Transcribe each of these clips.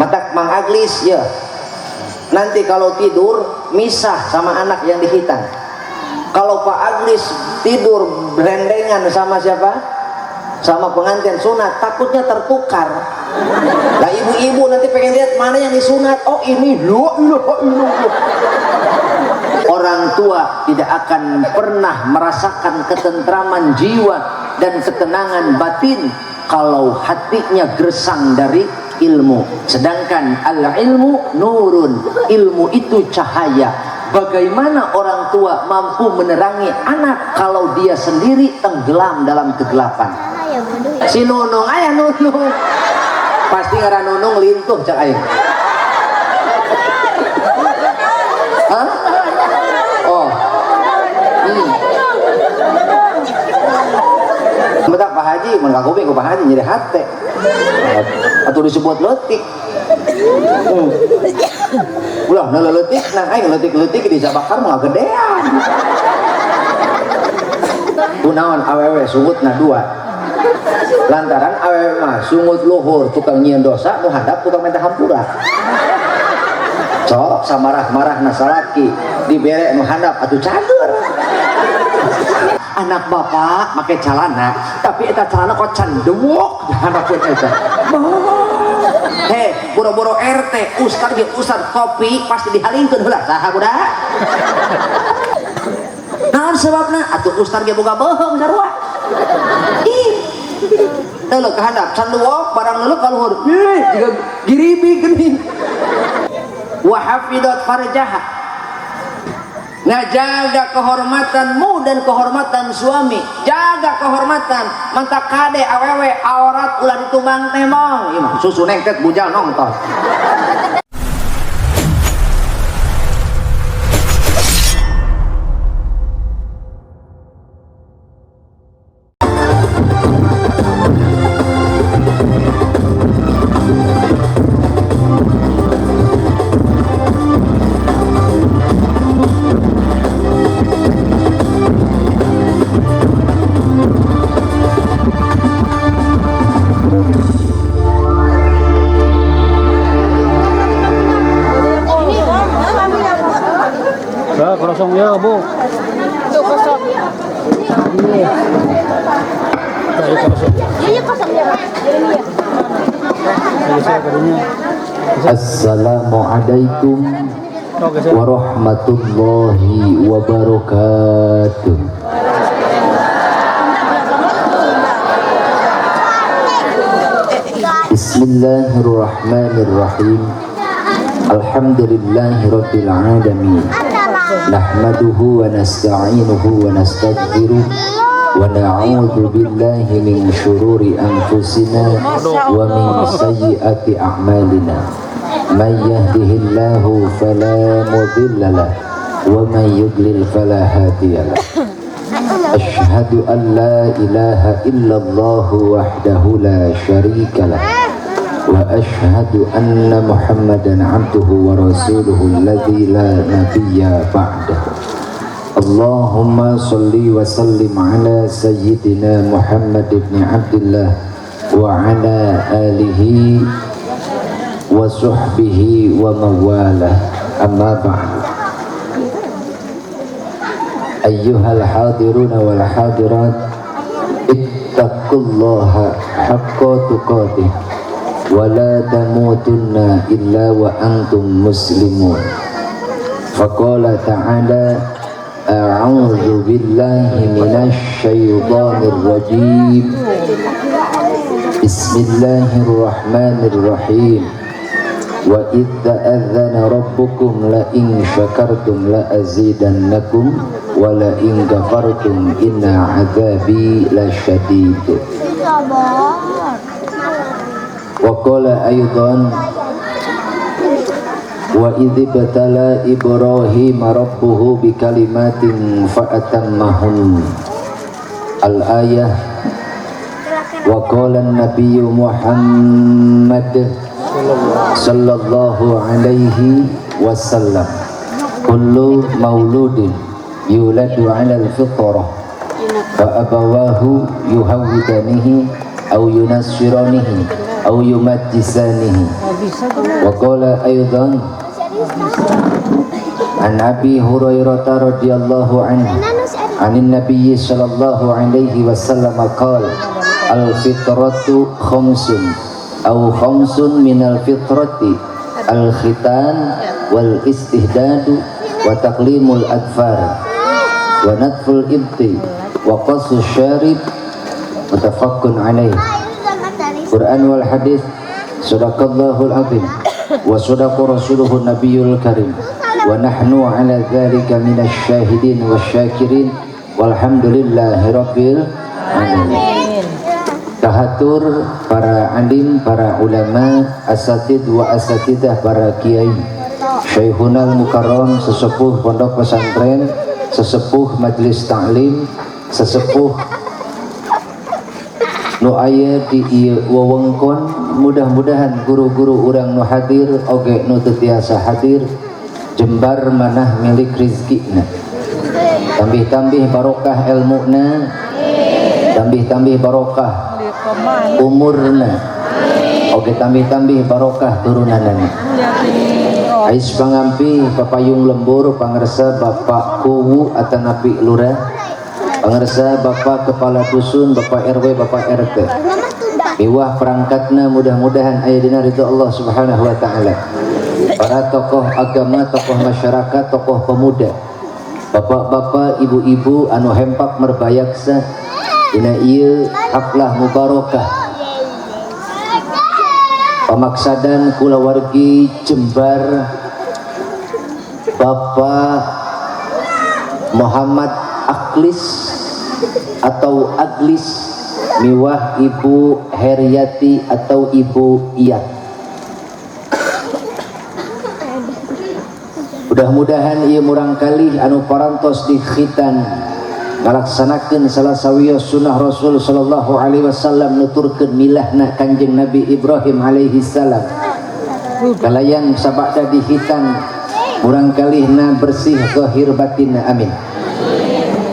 Matak Mang Aglis ya. Nanti kalau tidur misah sama anak yang dihitan. Kalau Pak Aglis tidur berendengan sama siapa? Sama pengantin sunat, takutnya tertukar. Lah ibu-ibu nanti pengen lihat mana yang disunat. Oh ini lo, lo, lo. Orang tua tidak akan pernah merasakan ketentraman jiwa dan ketenangan batin kalau hatinya gersang dari ilmu. Sedangkan al-ilmu nurun, ilmu itu cahaya. Bagaimana orang tua mampu menerangi anak kalau dia sendiri tenggelam dalam kegelapan? Si Nunung, ayah Nunung pasti ngaran Nunung lintuh cak aing. Hah? Oh. Bentar Pak Haji, mun kakuping ku Pak Haji nyeri hate. Atau disebut leutik. Ulah nu leutik nah aing leutik-leutik di Jabakar mah gedean. Kunaon awewe sungutna dua. Lantaran awewe mah sungut luhur tukang nyieun dosa, nu handap tukang minta hampura. Sok samarah-marah na salaki dibere nu handap atuh cager. Anak bapak make calana, tapi eta calana kok candewok handapun eta. Heh, boro-boro RT, ustad ge ustad kopi pasti dihalingkeun heula saha budak. Naon sebabna? Atuh ustad ge boga bohong sarua. Ih. Teu ka handap candewok barang leuleuh ka luhur. Ih, jiga giribi geuning. Wa hafidat farjaha. Nah, jaga kehormatanmu dan kehormatan suami. Jaga kehormatan. Mantak kade awewe aurat ulah ditumbang temong. Ieu mah susu nengtet bujal nonton. Kosong ya, Bu. Tuh kosong. Iya. Kosong. Iya kosong ya, Pak. Jadi ya. Assalamualaikum warahmatullahi wabarakatuh. Bismillahirrahmanirrahim. Alhamdulillahirabbil alamin. Nahmaduhu wa nasta'inuhu wa nastaghfiruh wa na'udzu billahi min syururi anfusina wa min sayyiati a'malina. May yahdihillahu fala mudilla lahu wa may yudlil fala hadiyalah. Asyhadu an la ilaha illallah wahdahu la syarika lah. Wa ashhadu anna Muhammadan abduhu wa rasuluhu alladzi la nabiyya ba'dahu. Allahumma salli wa sallim ala sayyidina Muhammad ibn Abdullah wa ala alihi wa sahbihi wa mawalah. Amma ba'du. Ayyuhal hadiruna wal hadirat, ittaqullaha haqqa tuqatih wa la tamutunna illa wa antum muslimun. Faqala ta'ala, a'udzu billahi minasy syaithanir rajim. Bismillahirrahmanirrahim. Wa idz ta'adzana rabbukum la in syakartum la azidannakum wa la in kafartum inna 'adzabi lasyadid. Wa qala aidan, wa idz ibtala Ibrahim rabbuhu bikalimatin fa'atammahun. Al-ayah. Wa qala an-nabiyyu Muhammad sallallahu alaihi wasallam, kullu mauludin yuladu 'ala al-fitrah fa abawahu yuhawwidanihi aw yunassiranihi aw yumajjisanihi. Wa qala aidan an Abi Hurairah radhiyallahu anhu anin nabiyyi sallallahu alaihi wasallam qala al fitratu khamsun aw khamsun minal fitrati al khitan wal istihdadu wa taqlimul adfar wa natful ibti wa qassu syarib mutafaqqun alaih. Quran wal hadis. Sadaqallahul azim wa sadaqa rasuluhun nabiyul karim wa nahnu ala dzalika minasy syahidin wasyakirin walhamdulillahi rabbil alamin. Tahatur para alim, para ulama, asatid wa asatidah, para kiai, Syekhunal Mukarram, sesepuh pondok pesantren, sesepuh majelis taklim, sesepuh nu aya di ieu wewengkon, mudah-mudahan guru-guru urang nu hadir oge nu teu tiasa hadir jembar manah milik rizkina, tambih-tambih barokah ilmuna, tambih-tambih barokah umurna, oge tambih-tambih barokah turunanana. Ais pangampi papayung lembur pangersa Bapak Kuwu atanapi lurah, pangersa Bapak Kepala Dusun, Bapak RW, Bapak RT, miwah perangkatna mudah-mudahan aya dina ridho Allah Subhanahu wa taala. Para tokoh agama, tokoh masyarakat, tokoh pemuda, bapak-bapak, ibu-ibu anu hempak merbayaksa dina ieu haflah mubarakah pamaksadan kulawargi Jembar Bapak Muhammad Aklis atau Aglis miwah Ibu Heryati atau Ibu Iyat. Mudah-mudahan ieu murangkalih anu parantos di khitan ngalaksanakeun salah sawios sunnah Rasul sallallahu alaihi wasallam, nuturkeun milahna Kanjeng Nabi Ibrahim alaihi salam. Kalayan sabada di khitan murangkalihna bersih zahir batinna, amin.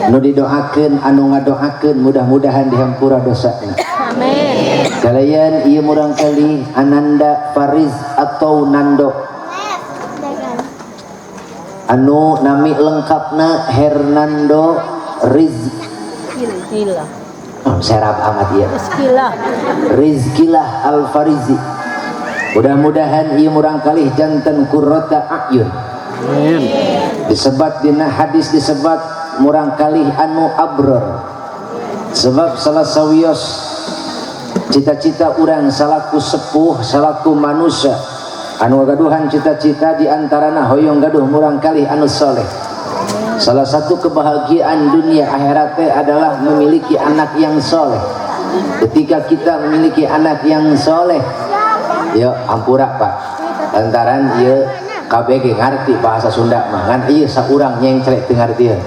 Nu didoakeun anu ngadoakeun mudah-mudahan dihampura dosana. Amin. Kalayan ieu murangkalih Ananda Fariz atau Nando anu nami lengkapna Hernando Rizkilah. Oh, serap amat ya. Rizkilah. Rizkilah Al-Farizi. Mudah-mudahan ieu murangkalih janten qurrata a'yun. Amin. Disebat dina hadis disebat murangkalih anu abror. Sebab salah sawios cita-cita urang salaku sepuh, salaku manusia anu gaduhan cita-cita di antarana hoyong gaduh murangkalih anu soleh. Salah satu kebahagiaan dunia akhirat adalah memiliki anak yang soleh. Ketika kita memiliki anak yang soleh, ya ampura Pak, lantaran ieu KBG ngarti bahasa Sunda mah ngan ieu saurang nyengcrek teu ngartieun.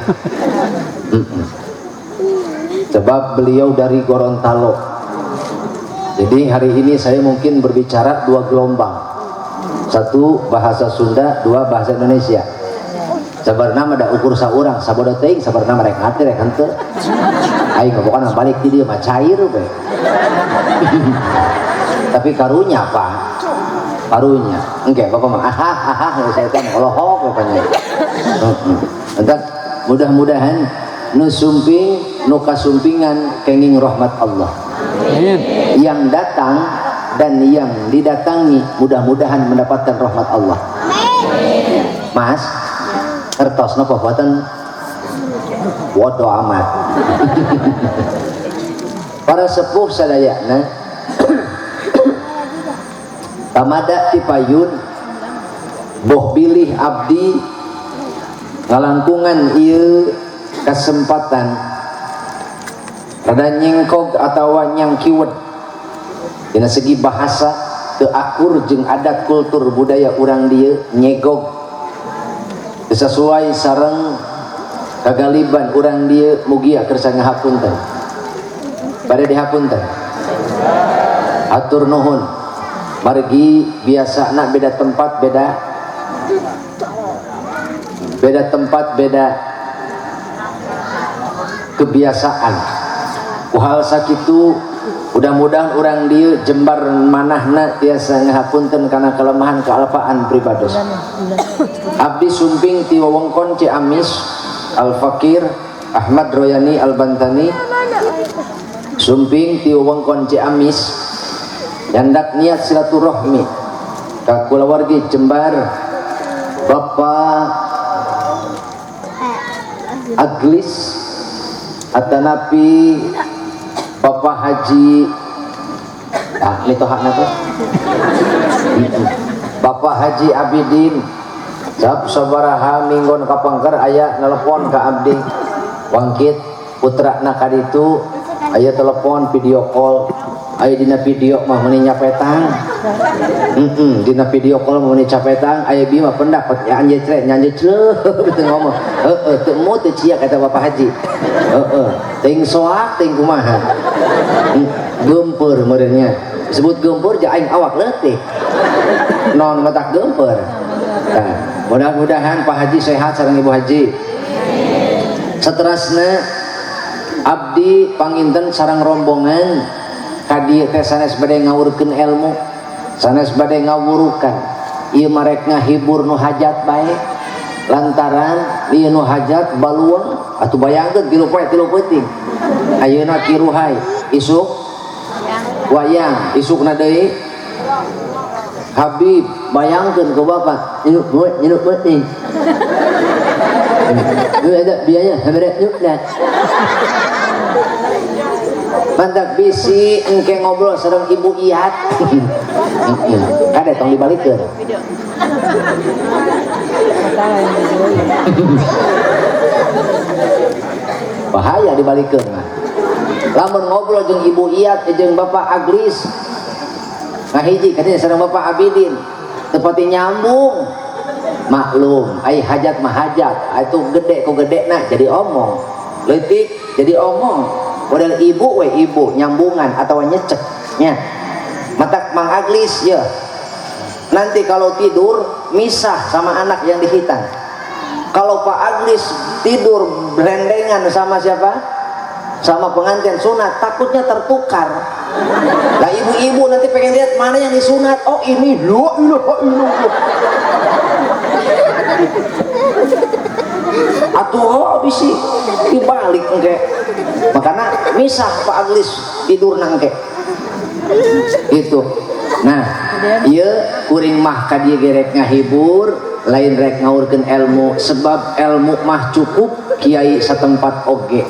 Sebab beliau dari Gorontalo. Jadi hari ini saya mungkin berbicara dua gelombang. Satu bahasa Sunda, dua bahasa Indonesia. Sabarna mah da ukur saurang, sabodo teuing sabarna mah rek ngarti rek henteu. Aing mah pokona balik di dieu mah cair we. Tapi karunya Pak, karunya. Engke bapak mah aha aha saya teh olohok pokoknya. Entar mudah-mudahan nu sumping nu kasumpingan kenging rahmat Allah. Amin. Yang datang dan yang didatangi mudah-mudahan mendapatkan rahmat Allah. Amin. Mas, kertos napa boten? Bodoh amat. Para sepuh sadayana tamada ti payun boh bilih abdi ngalangkungan ieu kesempatan rada nyengkog atawa nyangkiwet dina segi bahasa teu akur jeung adat kultur budaya urang dieu nyegog sesuai sareng kagaliban urang dieu mugia kersa ngahapunten bade dihapunten atur nuhun margi biasana beda tempat beda beda tempat beda kebiasaan ku hal sakitu Mudah-mudahan urang dieu jembar manahna tiasa ngahapunten kana kelemahan kealpaan pribados. Abdi sumping ti wewengkon Ciamis, Al Fakir Ahmad Royani Al Bantani sumping ti wewengkon Ciamis nyandak niat silaturahmi ka kulawargi Jembar, Bapak Aglis atanapi Bapak Haji mitohana teh Bapak Haji Abidin. Sab sabaraha minggon kapangker aya nelpon ka abdi wangkit putrana kaditu aya telepon video call, aya dina video mah meuni nyapetang, dina video call mah meuni capetang, aya bieu mah pendapat ya anjeun cre nyanjeun cleuh teu ngomong heeh teu mood teu cia kata Bapak Haji heeh teuing soak teuing kumaha geumpeur meureunnya disebut geumpeur ja aing awak leutik non matak geumpeur. Nah, mudah-mudahan Pak Haji sehat sareng Ibu Haji. Seterusnya abdi panginten sareng rombongan ka dieu teh sanes bade ngawurkeun ilmu, sanes bade ngawurukan. Ieu marek ngahibur nu hajat bae. Lantaran ieu nu hajat baluang atuh bayangkeun 3 poe 3 peuting. Ayeuna kiruhai, isuk wayang, isukna deui Habib, bayangkeun ke bapak, nyuk penting. Ada biaya, hamere nyuk dah. Mantak bisi engke ngobrol sareng Ibu Iyat. Kade tong dibalikeun. Bahaya dibalikeun mah. Lamun ngobrol jeung Ibu Iyat jeung Bapak Aglis. Ngahiji katanya sareng Bapak Abidin tepati nyambung. Maklum ai hajat mah hajat, itu gede ku gede nah jadi omong, leutik jadi omong. Model ibu we ibu nyambungan atau nyecek nya. Matak Mang Aglis ya. Nanti kalau tidur misah sama anak yang dihitan. Kalau Pak Aglis tidur berendengan sama siapa? Sama pengantin sunat, takutnya tertukar. Lah ibu-ibu nanti pengen lihat mana yang disunat. Oh ini lo lo lo. Atuh oh bisi dibalik engke. Makanya misah Pak Aglis tidur nangke. Itu. Nah, ieu kuring mah ka dieu gerek ngahibur, lain rek ngawurkeun ilmu, sebab ilmu mah cukup kiai satempat oge.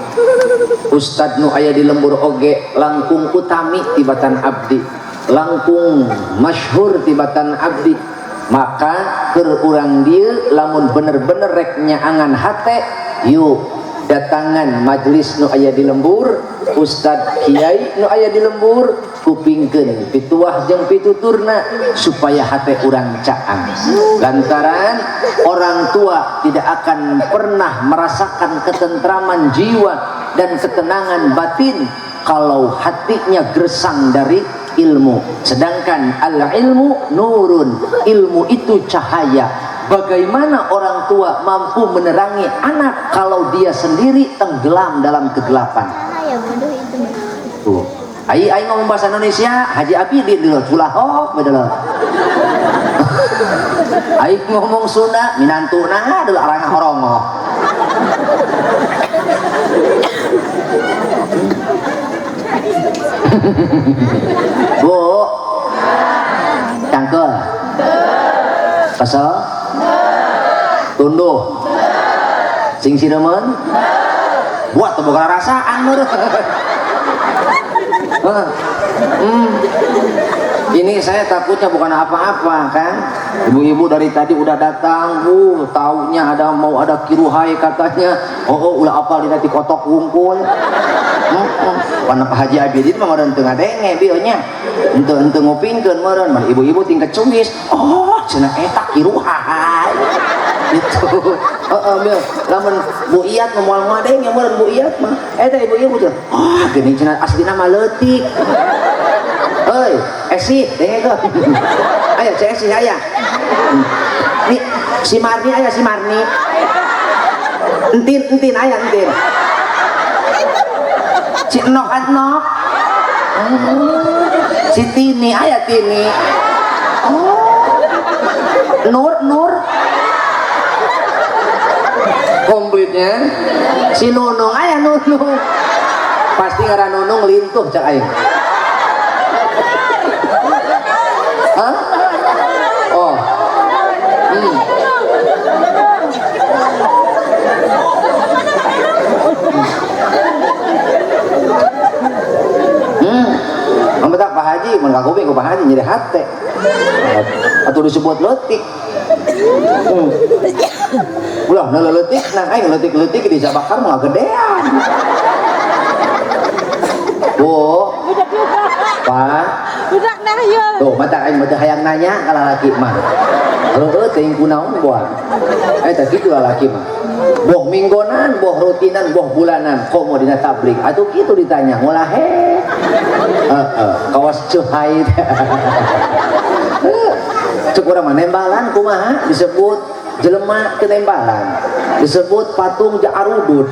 Ustad nu aya di lembur oge langkung utami tibatan abdi, langkung masyhur tibatan abdi. Maka keur urang dieu lamun bener-bener rek nyaangan hate, yuk datangan majelis nu aya di lembur, ustad kiai nu aya di lembur, kupingkeun pituah jeung pituturna supaya hate urang caang. Lantaran orang tua tidak akan pernah merasakan ketentraman jiwa dan ketenangan batin kalau hatinya gersang dari ilmu. Sedangkan al-ilmu nurun, ilmu itu cahaya. Bagaimana orang tua mampu menerangi anak kalau dia sendiri tenggelam dalam kegelapan? Tuh. Ai ai ngomong bahasa Indonesia, Haji Abidin dulu, culahok bedelo. Ai ngomong Sunda, minantuna dulu arang horongoh. Bu, cangkel, kesel, tunduh, sing siremen, buat boga rasaan meureun. Ini saya takutnya bukan apa-apa kan. Ibu-ibu dari tadi udah datang, bu, taunya ada mau ada kiruhai katanya. Oh, ulah apal dina ti kotok wungkul. Pana Pak Haji Abidin mah meureun teu ngadenge bieu nya. Henteu henteu ngupingkeun meureun, mun ibu-ibu tingkat cungis. Oh, cenah eta kiruhai. Gitu. Heeh, bieu lamun Bu Iyat mah moal ngadenge meureun Bu Iyat mah. Eta ibu-ibu teh. Oh, geuning cenah aslina mah leutik. Hei, Esi, denge ke. Ayo, si Esi, aya. Nih, si Marni aya, si Marni. Entin, entin, aya, entin. Si Enok, Enok. Si Tini aya Tini. Oh. Nur Nur. Komplitnya si Nunung aya Nunung. Pasti ngaran Nunung lintuh cak aing. Hah? Oh. Ambetak Pak Haji, mun kakuping ku Pak Haji nyeri hate. Atuh disebut leutik. Ulah nu leutik nah aing leutik-leutik di Jabakar mah gedean. Bu. Pak. Budak nah ieu. Tuh mata aing mah teu hayang nanya ka lalaki mah. Heueuh teuing kunaon buah. Eta kitu lalaki mah. Boh minggonan, boh rutinan, boh bulanan, komo dina tablig. Atuh kitu ditanya, ngolah he. Heeh, kawas ceuhai. Cek urang mah nembalan kumaha disebut jelema teu nembalan. Disebut patung arudud.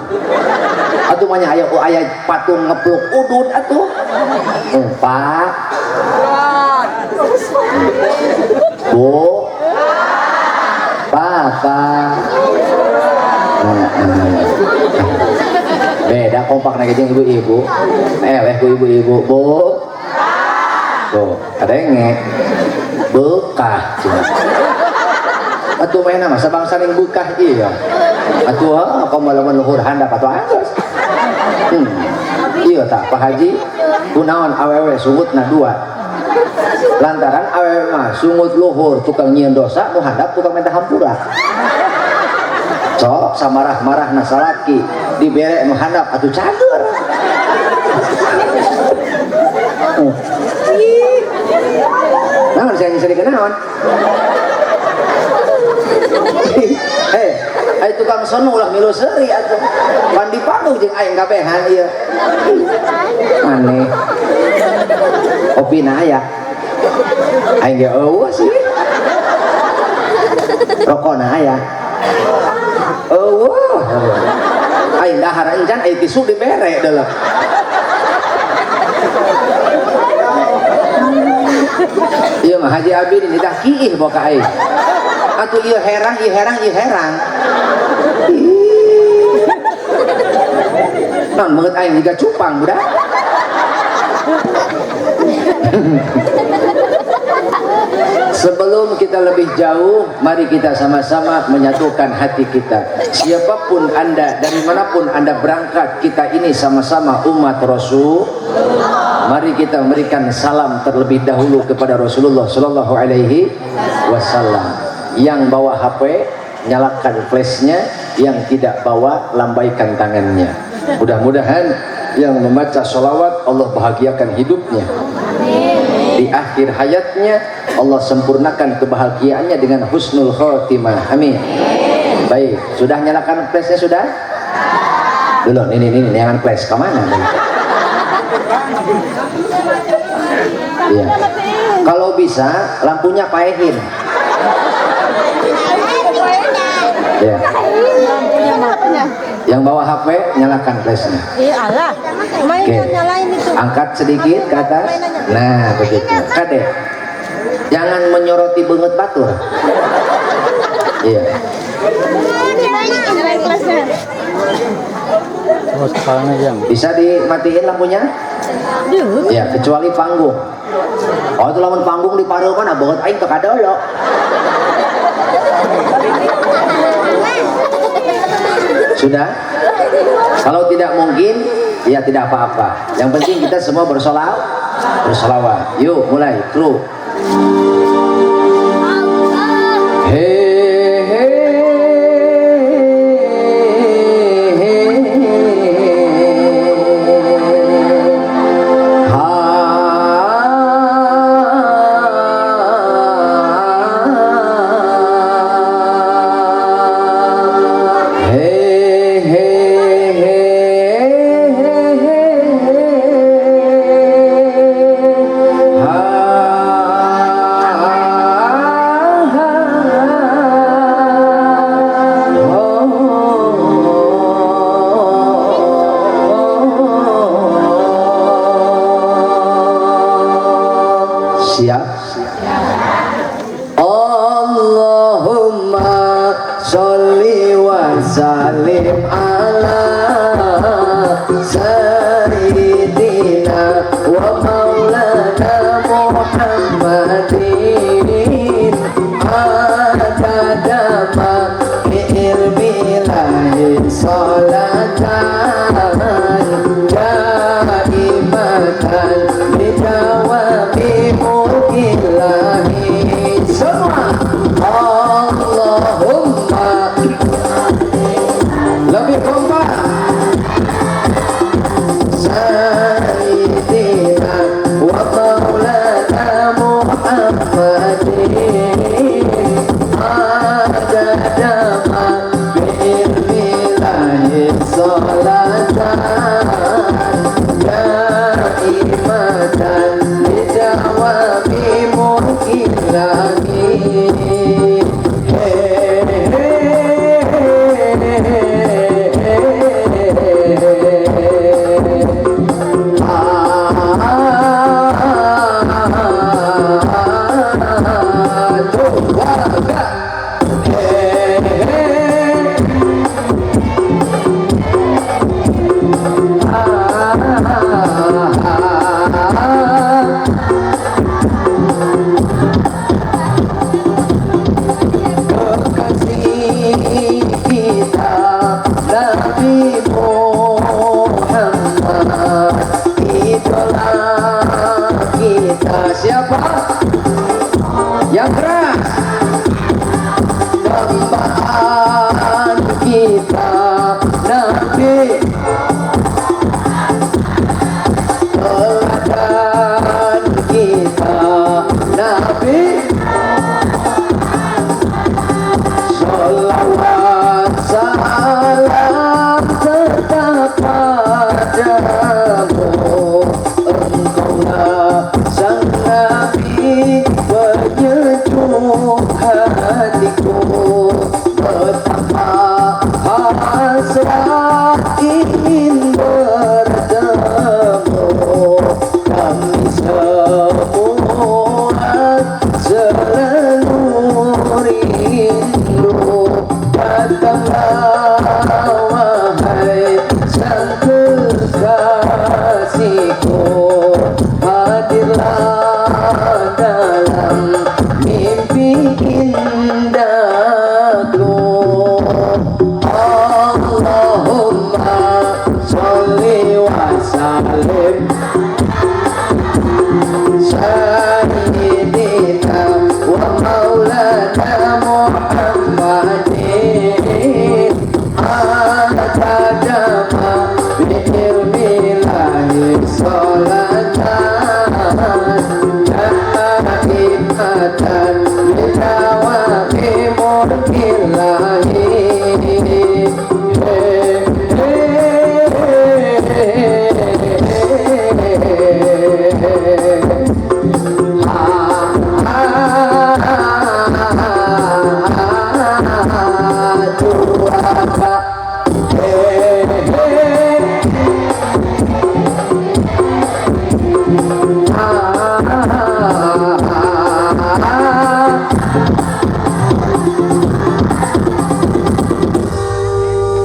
Atuh mah nya aya patung ngepluk udud atuh. Pak. Bu. Papa. Beda kompak naik jeung ibu-ibu. Eleh ku ibu-ibu, Bu. Tuh, kadenge. Bekah cenah. Atuh mainna mah sabangsa ning bekah ieu. Atuh heuh komo lamun luhur handap atuh anggeus. Ieu tah Pak Haji kunaon awewe sungutna dua. Lantaran awewe mah sungut luhur tukang nyieun dosa nu handap tukang minta hampura. Sok samarah-marahna salaki dibere nu handap atuh cager. Naon saya nyeri kenaon? Hei, ai tukang sono ulah milu seuri atuh. Pan dipanggung jeung aing kabehan ieu. Aneh. Opina aya. Aing ge eueuh sih. Rokona aya. Eueuh. Aing dahar encan ai tisu dibere deuleu. Ieu mah Haji Abidin ditah kiih boka aing. Atuh ieu herang, ieu herang, ieu herang. Non beungeut aing jiga cupang budak. Sebelum kita lebih jauh, mari kita sama-sama menyatukan hati kita. Siapapun Anda, dari manapun Anda berangkat, kita ini sama-sama umat Rasul. Mari kita memberikan salam terlebih dahulu kepada Rasulullah Shallallahu Alaihi Wasallam. Yang bawa HP, nyalakan flashnya. Yang tidak bawa, lambaikan tangannya. Mudah-mudahan yang membaca sholawat, Allah bahagiakan hidupnya. Di akhir hayatnya Allah sempurnakan kebahagiaannya dengan husnul khotimah. Amin. Baik, sudah nyalakan flashnya sudah? Dulu, ini jangan flash kemana? Ya. Kalau bisa lampunya paehin. Ya. Yang bawa HP nyalakan flashnya. Iya Allah. Oke. Angkat sedikit ke atas. Nah begitu. Kade. Jangan menyoroti beungeut batur. Iya. Bisa dimatiin lampunya? Ya, kecuali panggung. Oh, itu lamun panggung di pareuman ah beungeut aing teu kadolo. Sudah? Kalau tidak mungkin, ya tidak apa-apa. Yang penting kita semua bersolawat. Bersolawat. Yuk, mulai kru. sholli wa sallim ala sayyidina wa maulana Muhammadin adada ma bi ilmillahi salatan daimatan bidawami mulkillahi. Semua Allahumma lebih kompak sayyidina wa maulana Muhammadin adada ma bi'ilmillahi salatan daimatan bidawami mulkillahi. Kekasih kita Nabi Muhammad, idola kita siapa? Yang keras. Dambaan kita Nabi, teladan kita Nabi, sholawat salam tetap padamu, engkaulah sang Nabi penyejuk hatiku. Betapa hasrat ingin bertemu, kami semua selalu rindu. Datanglah wahai sang kekasihku, hadirlah dalam mimpi indahku. Allahumma sholli wa sallim sayyidina wa maulana Muhammadin adada ma bi'ilmillahi salatan daimatan bidawami mulkillahi.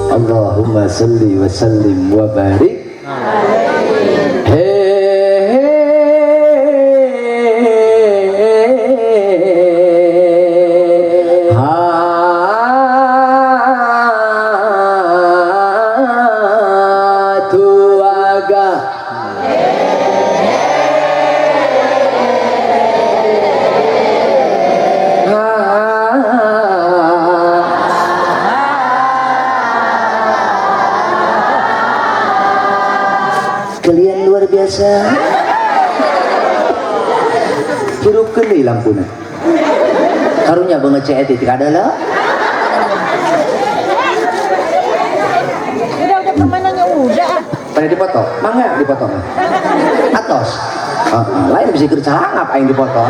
Allahumma salli wa sallim wa barik. Kalian luar biasa. Hirupkeun deui lampuna. Karunya banget ceet itu kada lah. Udah permainannya udah. Pada dipoto, mangga dipoto. Atos. Lain bisa keur calangap aing dipoto.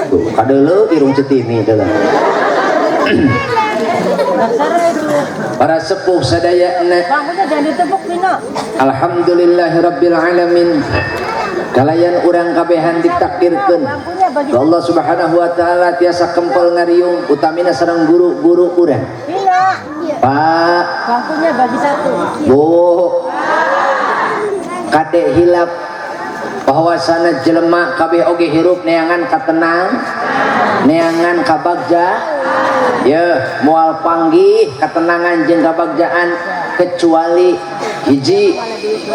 Tuh, kadeuleu irung Centini deuleu. Para sepuh sadayana. Bangkunya jangan ditepuk, Vino. Alhamdulillahirabbil alamin. Kalayan urang kabehan ditakdirkeun Allah Subhanahu wa taala tiasa kempel ngariung utamina sareng guru-guru urang. Vino. Pak, bangkunya bagi satu. Bu, kade hilap bahwasana jelema kabeh oge hirup neangan katenang, neangan kabagja. Ya, moal panggih ketenangan jeung kabagjaan kecuali hiji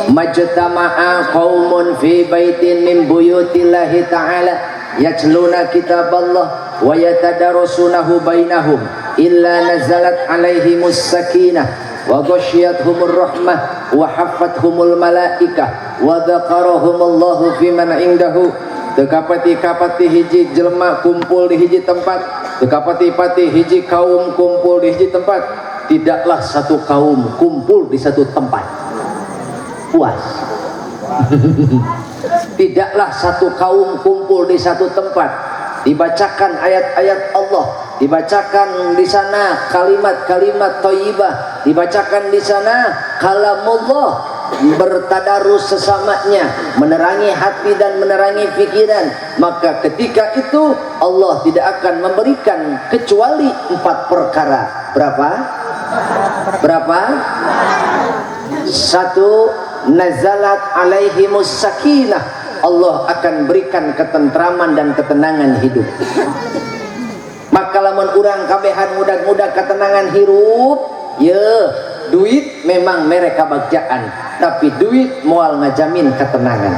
majtama'a qaumun fi baitin min buyutillahi ta'ala yatluna kitaballah wa yatadarasunahu bainahum illa nazalat alaihimus sakinah wa ghasyiyatuhumur rahmah wa haffathumul malaikah wa dzakarahumullahu fi man indahu. Teu kapati-kapati hiji jelema kumpul di hiji tempat, teu kapati-pati hiji kaum kumpul di hiji tempat, tidaklah satu kaum kumpul di satu tempat puas. Tidaklah satu kaum kumpul di satu tempat, dibacakan ayat-ayat Allah, dibacakan di sana kalimat-kalimat thayyibah, dibacakan di sana kalamullah, bertadarus sesamanya, menerangi hati dan menerangi pikiran. Maka ketika itu Allah tidak akan memberikan kecuali empat perkara. Berapa? Berapa? Satu, nazalat alaihimus sakinah. Allah akan berikan ketentraman dan ketenangan hidup. Maka lamun urang kabehan mudah-mudah ketenangan hirup, ya duit memang mere kabagjaan, tapi duit moal ngajamin ketenangan.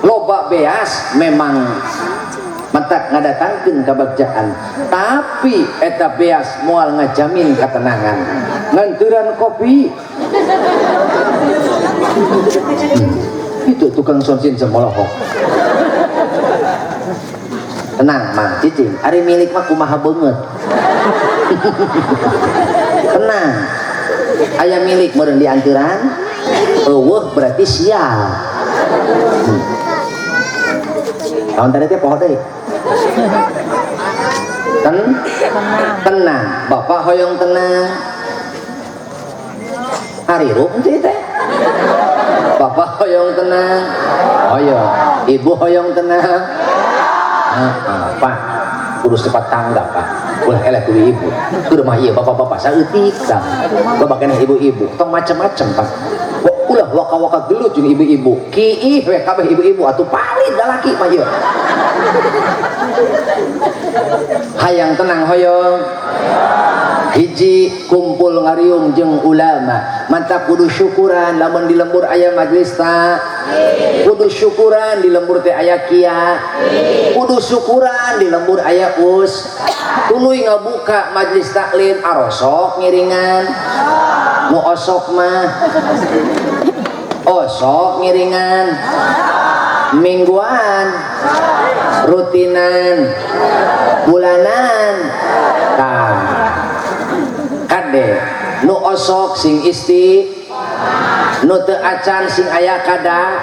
Loba beas memang mentak ngadatangkeun kabagjaan, tapi eta beas moal ngajamin ketenangan. Nganturan kopi. Itu tukang sonsin semolohok. Tenang mang cicing, ari milik mah kumaha beungeut. Tenang. Aya milik meureun dianturan, eueuh berarti sial. Tahun tadi teh poho deui. Tenang, bapak hoyong tenang. Harirup henteu teh. Bapak hoyong tenang, hoyong. Ibu hoyong tenang. Pak, kudu cepat tanggap pak. Ulah eleh kudu ibu. Kudu mah ieu bapak-bapak saeutik tah. Bapak keneh ibu-ibu, tong macem-macem pak. Ulah waka-waka gelut jeung ibu-ibu. Kiih we kabeh ibu-ibu atuh palid lalaki mah ieu. Hayang tenang hoyong. Hiji kumpul ngariung jeung ulama. Mantap kudu syukuran lamun di lembur aya majelis ta. Kudu syukuran di lembur teh aya kia. Kudu syukuran di lembur aya us. Tuluy ngabuka majelis taklim arosok ngiringan. Nu osok mah osok ngiringan. Mingguan, rutinan, bulanan. Tah kade nu osok sing isti, nu teu acan sing aya kada,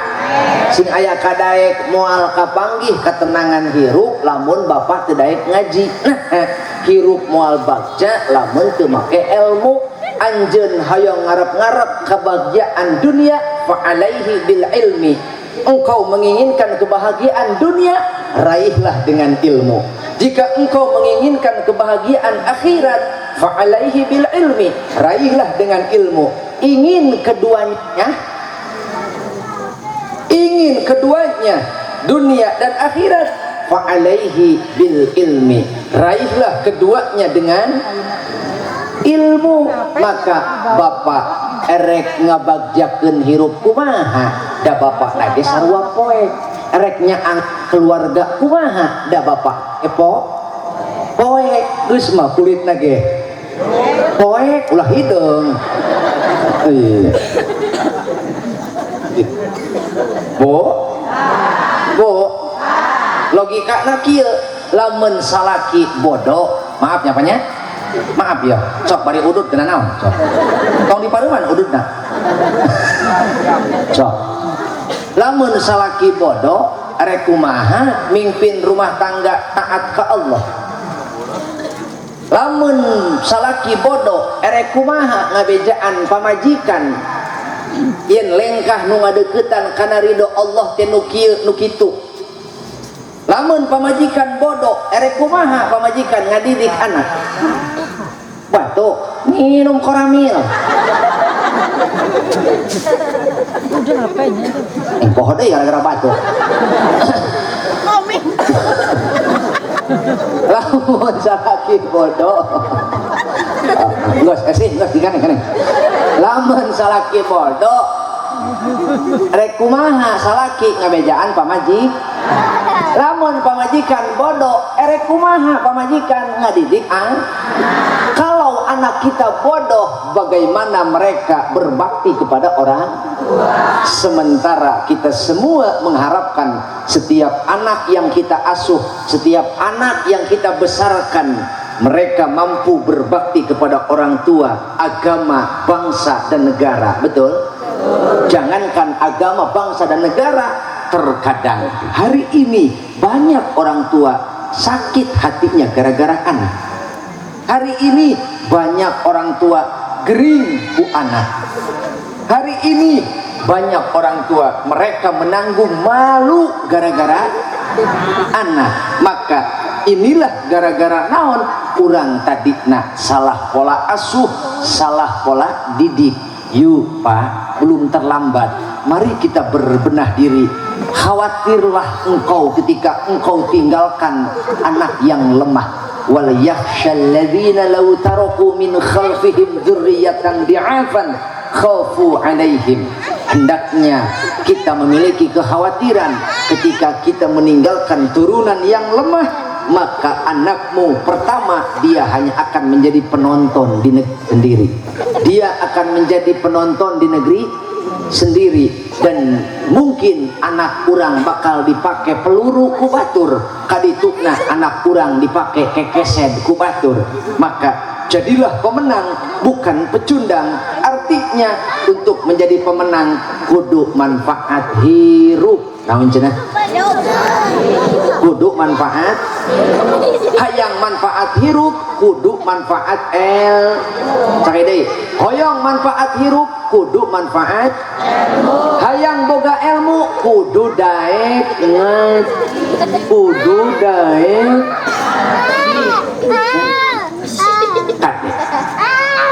sing aya kadaek moal kapanggih ketenangan hirup lamun bapak teu daek ngaji. Nah, hirup moal bagja lamun teu make ilmu. Anjeun hoyong ngarep-ngarep kebahagiaan dunia, fa alaihi bil ilmi. Engkau menginginkan kebahagiaan dunia, raihlah dengan ilmu. Jika engkau menginginkan kebahagiaan akhirat, fa alaihi bil ilmi, raihlah dengan ilmu. Ingin keduanya, ingin keduanya, dunia dan akhirat, fa alaihi bil ilmi, raihlah keduanya dengan ilmu. Maka bapak erek ngabagjakeun hirup kumaha, da bapak lagi sarua poek. Erek nyaang keluarga kumaha, da bapak epo poek. Geus mah kulitna ge poek, ulah hideung. Bu, bu, logikana kieu, lamun salaki bodoh, maaf nyapanya, maaf ya, sok bari udut kena naon, sok. Tong di paruman udutna. Sok. Lamun salaki bodoh, rek kumaha mimpin rumah tangga taat ke Allah. Lamun salaki bodoh erek kumaha ngabejaan pamajikan yen lengkah nu ngadeukeutan kana ridho Allah teh nu kieu nu kitu. Lamun pamajikan bodoh erek kumaha pamajikan ngadidik anak. Batuk minum koramil. Udah HP-nya itu. Poho deui gara-gara batuk. Lamun salaki bodoh. Geus esih geus digane. Lamun salaki bodoh rek kumaha salaki ngabejaan pamajik. Lamun pamajikan bodoh erek kumaha pamajikan ngadidik an. Kalau anak kita bodoh, bagaimana mereka berbakti kepada orang tua? Sementara kita semua mengharapkan setiap anak yang kita asuh, setiap anak yang kita besarkan, mereka mampu berbakti kepada orang tua, agama, bangsa, dan negara. Betul? Jangankan agama, bangsa, dan negara, terkadang hari ini banyak orang tua sakit hatinya gara-gara anak. Hari ini banyak orang tua gering ku anak. Hari ini banyak orang tua mereka menanggung malu gara-gara anak. Maka inilah gara-gara naon urang tadina salah pola asuh, salah pola didik. Yuk Pak, belum terlambat. Mari kita berbenah diri. Khawatirlah engkau ketika engkau tinggalkan anak yang lemah. Wal yakhshal ladzina law taraku min khalfihim dzurriyyatan di'afan khafu 'alaihim. Hendaknya kita memiliki kekhawatiran ketika kita meninggalkan turunan yang lemah, maka anakmu pertama dia hanya akan menjadi penonton di negeri sendiri. Dia akan menjadi penonton di negeri sendiri, dan mungkin anak urang bakal dipakai peluru ku batur, kadituna anak urang dipakai kekeset ku batur. Maka jadilah pemenang, bukan pecundang. Artinya untuk menjadi pemenang kudu manfaat hirup. Naon cenah? Kudu manfaat. Hayang manfaat hirup kudu manfaat el. Cari deui. Hoyong manfaat hirup kudu manfaat ilmu. Hayang boga ilmu kudu daek ngaji. Kudu daek.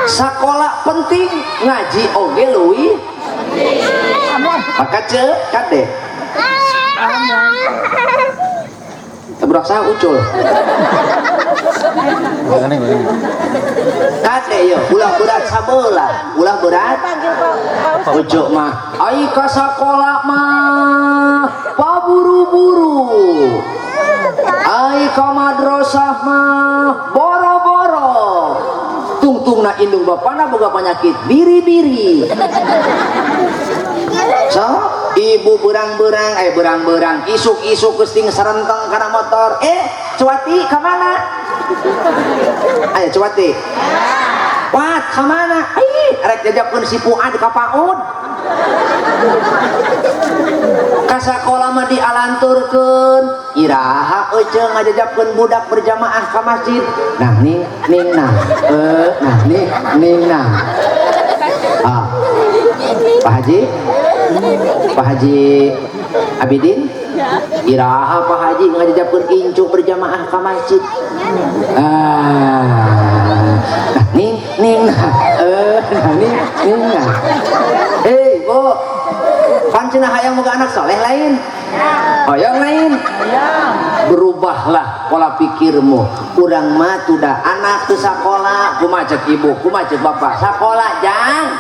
Sakola penting, ngaji oge leuwih. Maka ceu kade. Budak saha ucul. Kade yo, ulah berat sabelah, ulah berat. Ucul mah, ai ka sakola mah paburu-buru. Ai ka madrasah mah boro-boro. Tungtungna indung bapana boga penyakit biri-biri. So, ibu berang-berang, berang-berang, isuk-isuk kesting serenteng karena motor. Cuati ka mana? Ayo cuati. Wat ka mana? Ih, rek jajabkeun si Fuad ka Paud. Ka sakola mah dialanturkeun. Iraha euceung ngajajabkeun budak berjamaah ka masjid. Nah ning ning nah. Nah ning ning nah. Ah. Pak Haji? Pak Haji Abidin? Iraha Pak Haji ngajajabkeun incu berjamaah ka masjid. Ah. Nah ning ning nah. Nah ning ning nah. Hei, Bu. Pan cenah hayang boga anak soleh lain? Hoyong lain? Berubahlah pola pikirmu. Urang mah tudah anak teu sakola, kumaha cek ibu, kumaha cek bapak. Sakola jang.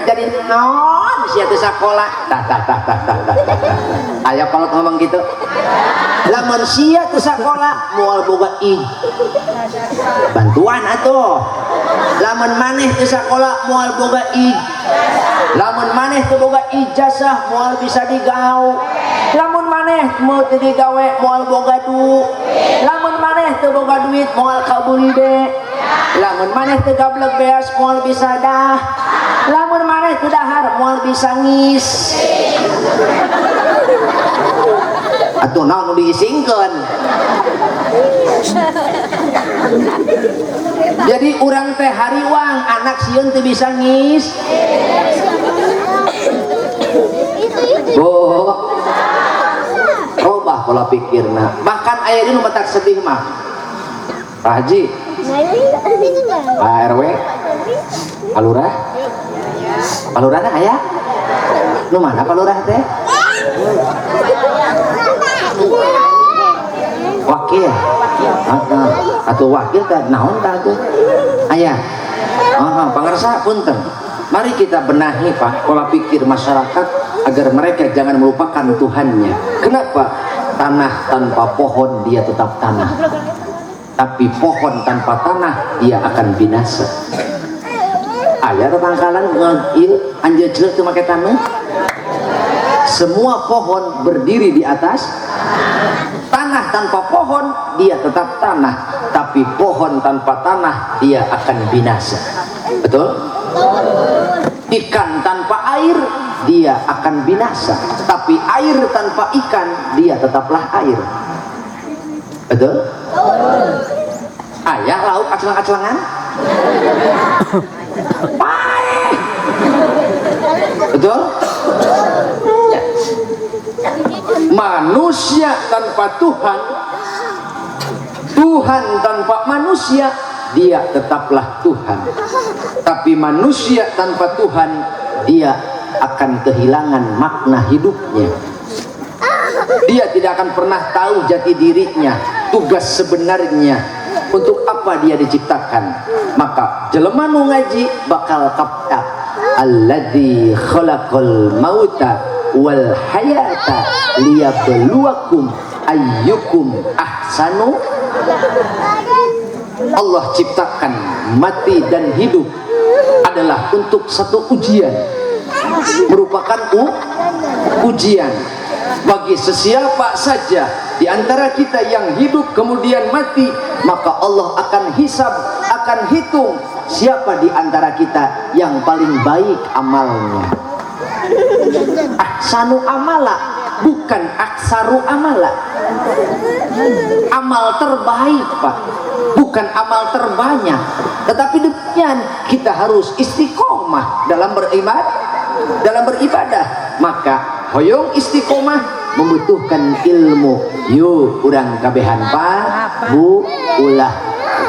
Jadi naon sia teu sakola. Tah tah tah tah tah tah. Aya kolot ngomong gitu. Lamun sia teu sakola moal boga bantuan atuh. Lamun maneh teu sakola moal boga lamun maneh teu boga ijazah moal bisa digawe. Lamun maneh mau teu digawe moal boga duit. Lamun maneh teu boga duit moal kabeuli be. Lamun maneh teu gableg beas moal bisa dah. Lamun maneh teu dahar moal bisa ngis. Atuh naon nu diisingkeun? Jadi urang teh hariwang anak sieun teu bisa ngis. Bu, robah pola pikirna. Bahkan aya di nu matak sedih mah. Pak Haji, Pak RW, Pak Lurah, Pak Lurah aya? Nu mana Pak Lurah teh? Wakil. Atau wakil teh naon tah tuh? Aya. Pangersa punten. Mari kita benahi Pak pola pikir masyarakat agar mereka jangan melupakan Tuhannya. Kenapa? Tanah tanpa pohon dia tetap tanah. Tapi pohon tanpa tanah dia akan binasa. Aya tetangkalan ieu anjeun teu make tanah. Semua pohon berdiri di atas tanah. Tanpa pohon dia tetap tanah, tapi pohon tanpa tanah dia akan binasa. Betul? Ikan tanpa air dia akan binasa, tapi air tanpa ikan dia tetaplah air. Betul? Ayah lauk aclang-aclangan? Paeh. Betul? Ya. Manusia tanpa Tuhan, Tuhan tanpa manusia, dia tetaplah Tuhan. Tapi manusia tanpa Tuhan, dia akan kehilangan makna hidupnya. Dia tidak akan pernah tahu jati dirinya, tugas sebenarnya, untuk apa dia diciptakan. Maka jelema nu ngaji bakal kaptak. Alladzi khalaqal mauta wal hayata liyabluwakum ayyukum ahsanu. Allah ciptakan mati dan hidup adalah untuk satu ujian, merupakan ujian bagi sesiapa saja di antara kita yang hidup kemudian mati. Maka Allah akan hisab, akan hitung siapa di antara kita yang paling baik amalnya. Ahsanu amala, bukan aksaru amala. Amal terbaik Pak, bukan amal terbanyak. Tetapi demikian kita harus istiqomah dalam beribadah, dalam beribadah. Maka hoyong istiqomah membutuhkan ilmu. Yuk urang kabehan Pak, Bu, ulah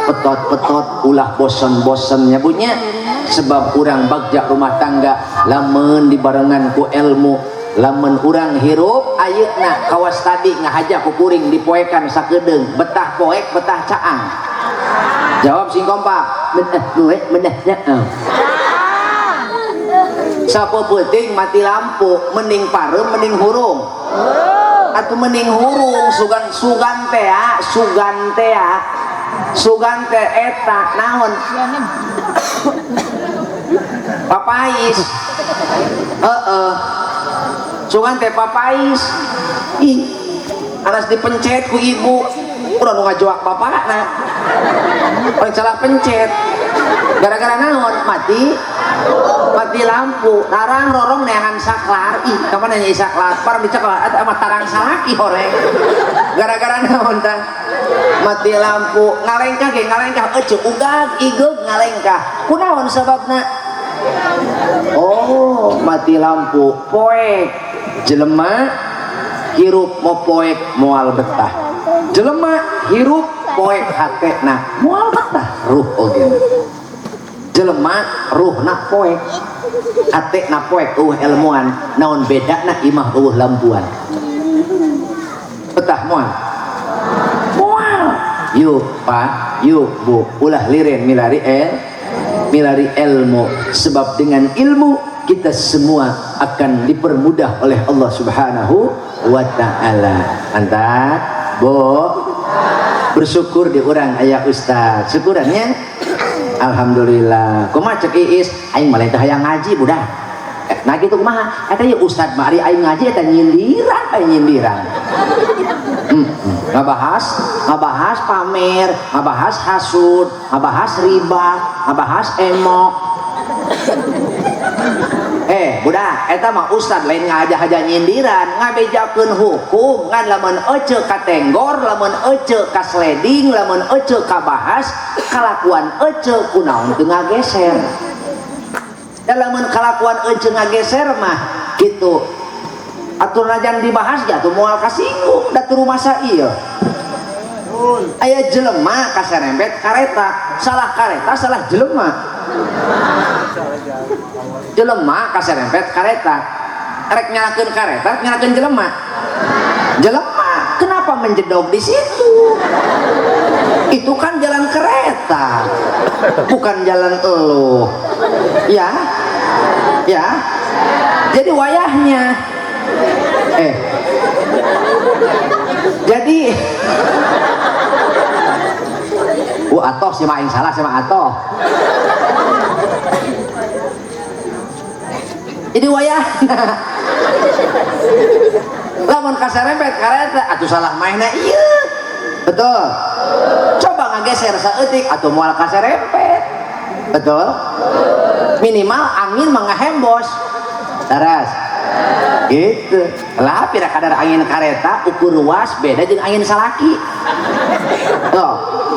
petot-petot, ulah bosen-bosen nyabunya. Sebab urang bagja rumah tangga lamun dibarengan ku ilmu. Lamun urang hirup ayeuna kawas tadi ngahaja ku kuring dipoekan sakedeung, betah poek betah caang. Jawab sing kompak, meneh duwe meneh nyaeum. Sapo peuting mati lampu, mending pareum mending hurung. Atuh mending hurung sugan sugan teh ya, sugan teh ya. Sugan teh eta naon? Papais. Heeh. Sugan teh papais. Ih, anas dipencet ku ibu. Udah nu ngajoak bapakna. Orang salah pencet. Gara-gara naon? Mati mati lampu. Tarang rorong neangan saklar. Ih, kapan nanya saklar? Parang dicekal eta mah tarang salaki horeng. Gara-gara naon tah? Mati lampu. Ngalengkah ge ngalengkah euceu ugag igeug ngalengkah. Kunaon sababna? Oh, mati lampu. Poek. Jelema hirup mau poek moal betah. Jelema hirup poek hatena moal betah ruh oge. Jelema ruhna poek, hatena poek eueuh ilmuan, naon bedana imah eueuh lampuan. Betah moal? Moal. Yuk Pak, yuk Bu, ulah liren milari milari ilmu. Sebab dengan ilmu kita semua akan dipermudah oleh Allah Subhanahu wa ta'ala. Mantap, Bu. Bersyukur di urang aya ustaz. Syukurannya alhamdulillah. Kumaha cek Iis, aing mah lain teh hayang ngaji budak. Nah gitu kumaha? Eta ye ustaz mah ari aing ngaji eta nyindiran, aing nyindiran. Ngabahas pamer, ngabahas hasud, ngabahas riba, ngabahas emok. Budak, eta mah ustad lain ngaja-haja nyindiran, ngabejakeun hukum ngan lamun ece katenggor, lamun ece kasleding, lamun ece kabahas, kalakuan ece kunaon teu ngageser. Da lamun kalakuan ece ngageser mah kitu. Atur najan dibahas ge atuh moal kasinggung da teu rumasa ieu. Aya jelema kaserempet kareta, salah kareta salah jelema. Jelema kaserempet kareta, rek nyalakeun kareta, rek nyalakeun jelema. Jelema, kenapa menjedog di situ? Itu kan jalan kereta, bukan jalan elo. Ya, ya. Jadi wayahnya, jadi, atoh sih mah salah sih mah atoh. Jadi wayahna lamun kaserempet kareta atuh salah mainna ieu. Betul. Coba ngageser saeutik atuh moal kaserempet. Betul? Minimal angin mah ngahembos. Taras. Gitu. Lah pira kadar angin kareta ukur ruas beda jeung angin salaki. Tuh,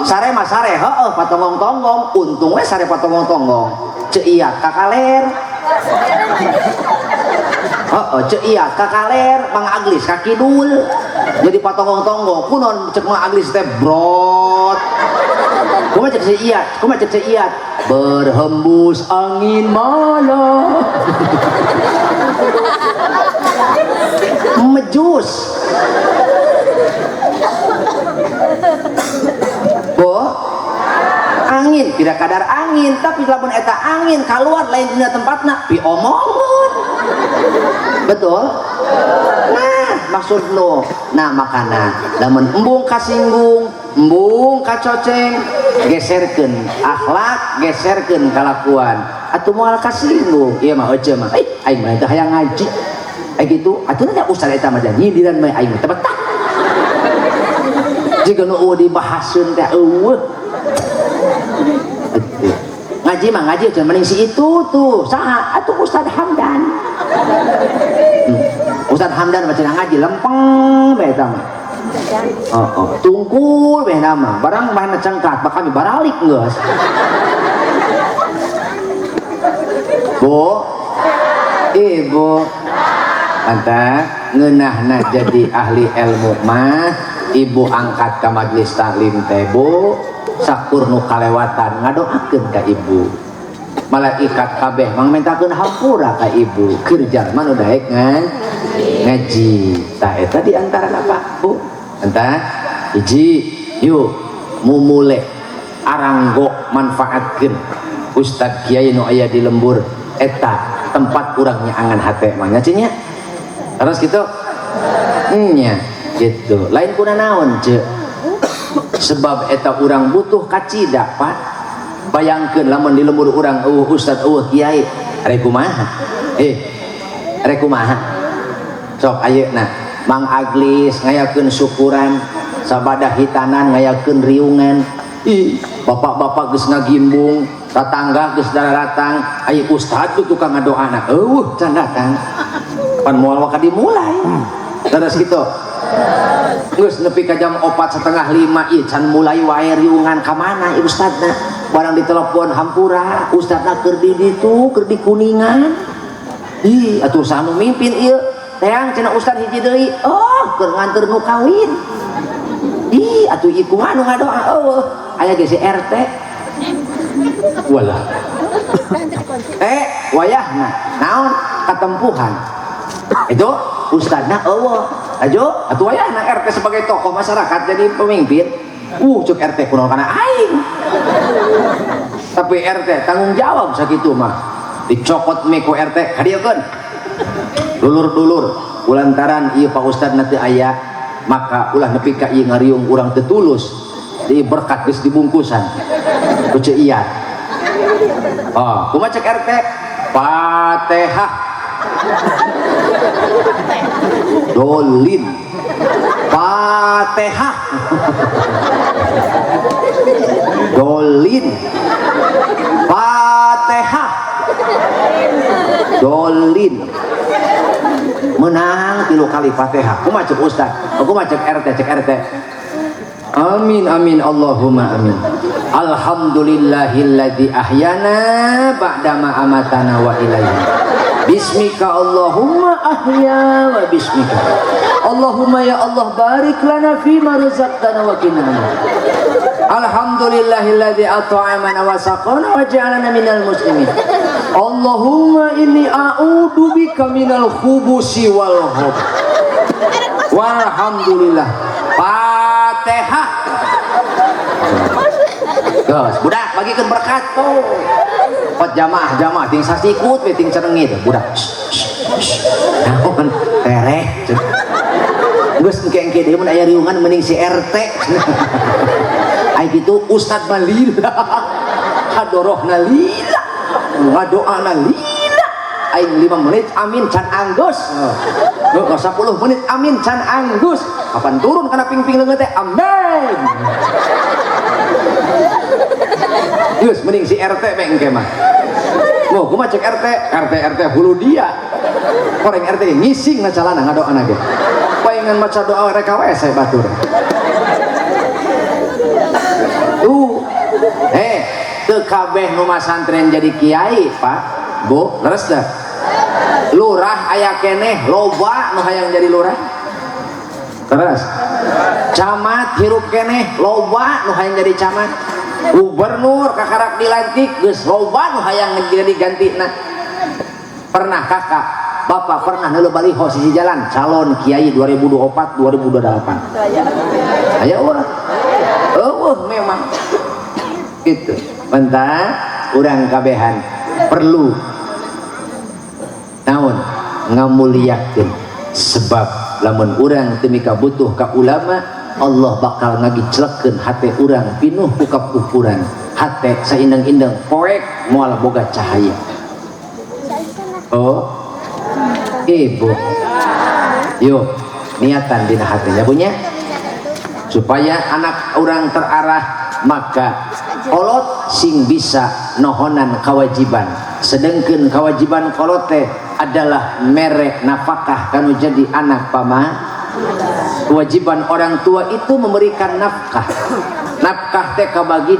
sare mah sare heueuh patonggong-tonggong, untung we sare patonggong-tonggong. Ceu iya kakaler. Heeh, ceu iya kakaler, Mang Aglis ka kidul. Jadi patonggong-tonggong, kunon cek Mang Aglis teh brot. Kumaha cek si Iyat, kumaha cek si Iyat? Berhembus angin malam. Mejus. Bo, angin tidak kadar angin, tapi lamun eta angin keluar lain dina tempatna piomongan. Betul? Nah, maksud nu. Nah, makana lamun embung kasinggung, embung kacoceng, geserkeun akhlak, geserkeun kalakuan. Atuh moal kasinggung. Ieu mah ece mah. Aing mah teu hayang ngaji. Ai kitu, atuh nya ustad eta mah nyindiran mah aing teh betah. Jiga nu eueuh dibahaseun teh eueuh. Ngaji mah ngaji jangan mending si itu tuh. Saha? Atuh Ustad Hamdan. Ustad Hamdan mah cenah ngaji lempeng bae eta mah. Oh, tungkul bae nama. Barang mana cengkat, bak kami baralik geus. Bu, Ibu, anta ngeunahna jadi ahli ilmu mah, ibu angkat ka majelis taklim teh Bu, sakur nu kalewatan ngadoakeun ka ibu. Malaikat kabeh mangmentakeun hampura ka ibu, keur jalma nu daek ngaji. Tah eta di antara apa, Bu? Entah hiji yuk mumule aranggo manfaatkeun ustad kiai nu aya di lembur eta tempat urang nyaangan hate mah nya nya terus gitu nya gitu lain kuna naon ce sebab eta urang butuh kacida Pak. Bayangkeun lamun di lembur urang eueuh ustad eueuh kiai rek kumaha rek kumaha sok ayeuna Mang Aglis ngayakeun syukuran sabadah hitanan ngayakeun riungan. Ih, bapak-bapak geus ngagimbung, tatangga geus daratang, aya ustad tuh tukang ngadoana. Eueuh can datang. Pan moal waka dimulai. Terus gitu. Geus nepi ka jam 4:30 ieu can mulai wae riungan ka mana ieu ustadna. Barang ditelepon hampura, ustadna keur di ditu, keur di Kuningan. Ih, atuh saha nu mimpin ieu? Teang cenah ustad hiji deui, oh keur nganter nu kawin. Ih, atuh ieu kumaha nu ngadoa eueuh, aya ge si RT. Walah. Wayahna naon katempuhan. Itu ustadna eueuh. Ajo, atuh wayahna RT sebagai tokoh masyarakat jadi pemimpin. Cuk RT kunaon kana aing. Tapi RT tanggung jawab sakitu mah. Dicokot me ku RT kadieukeun. Dulur-dulur ulantaran ieu Pak Ustad nanti aya maka ulah nepi ka ieu ngariung urang teu tulus di berkat geus dibungkusan ku ceu Iyat. Oh, kumaha cek RT? Fatihah. Dolin. Fatihah. Dolin. Fatihah. Dolin. Menang 3 kali Fatihah. Kumaha cek ustaz? Kumaha cek RT, cek RT. Amin amin Allahumma amin. Alhamdulillahilladzi ahyana ba'dama amatana wa ilaihi. Bismika Allahumma ahya wa bismika. Allahumma ya Allah barik lana fima razaqtana wa qina. Alhamdulillahilladzi at'amana wa saqana wa ja'alana minal muslimin. Allahumma inni a'udzu bika minal khubusi wal khaba'ith. Walhamdulillah. Fatihah. Geus, budak bagikeun berkat tuh. Pot jamaah ting sasikut we ting cerengit budak. Naon tereh. Geus engke-engke deui mun aya riungan mending si RT. Ai kitu ustad mah lila. Hadorohna lila. Ngadoana lila. Aing 5 menit amin can anggus. Heuh 10 menit amin can anggus. Kapan turun kana ping-ping leungeun teh amin. Geus mending si RT we engke mah. Moh kumaha cek RT? RT RT hulu dia. Koreng RT ngising na calana ngadoana ge. Paingan maca doa rek we saya batur. Tuh. Teu kabeh nu masantren jadi kiai, Pak. Bu, leres teh. Lurah aya keneh loba nu hayang jadi lurah. Terus camat hirup keneh loba nu hayang jadi camat. Gubernur kakarak dilantik geus loba nu hayang jadi gantina. Pernah kakak, bapak pernah neuleuh baliho sisi jalan calon kiai 2024 2028. Aya urang. Eueuh memang. Gitu. Bentar urang kabehan perlu naon ngamuliakeun sebab lamun urang teu mika butuh ka ulama Allah bakal ngagiclekeun hate urang pinuh ku kakufuran hate saindeng-indeng poek moal boga cahaya. Oh ibu yuk niatan dina hatenya punya supaya anak urang terarah maka kolot sing bisa nohonan kewajiban sedengkeun kewajiban kolot teh adalah merek nafkah kanu jadi anak pama. Kewajiban orang tua itu memberikan nafkah. Nafkah teh kabagi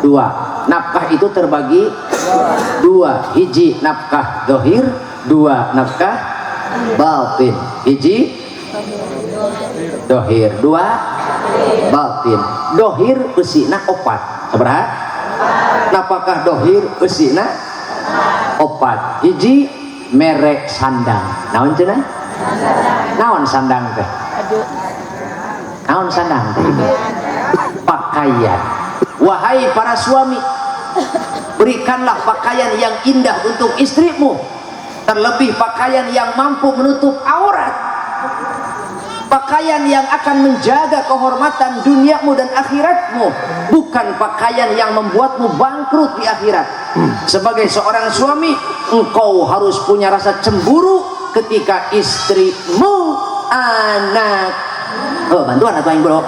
dua. Nafkah itu terbagi dua. Hiji nafkah dohir, dua nafkah batin. Hiji dohir, dua batin. Dohir eusina opat. Sabaraha? Nafkah dohir eusina opat. Hiji merek sandang. Naon cenah? Naon sandang teh? Naon sandang teh? Pakaian. Wahai para suami, berikanlah pakaian yang indah untuk istrimu, terlebih pakaian yang mampu menutup aurat, pakaian yang akan menjaga kehormatan duniamu dan akhiratmu, bukan pakaian yang membuatmu bangkrut di akhirat. Sebagai seorang suami, engkau harus punya rasa cemburu ketika istrimu anak. Oh, bantuan atau aing bro.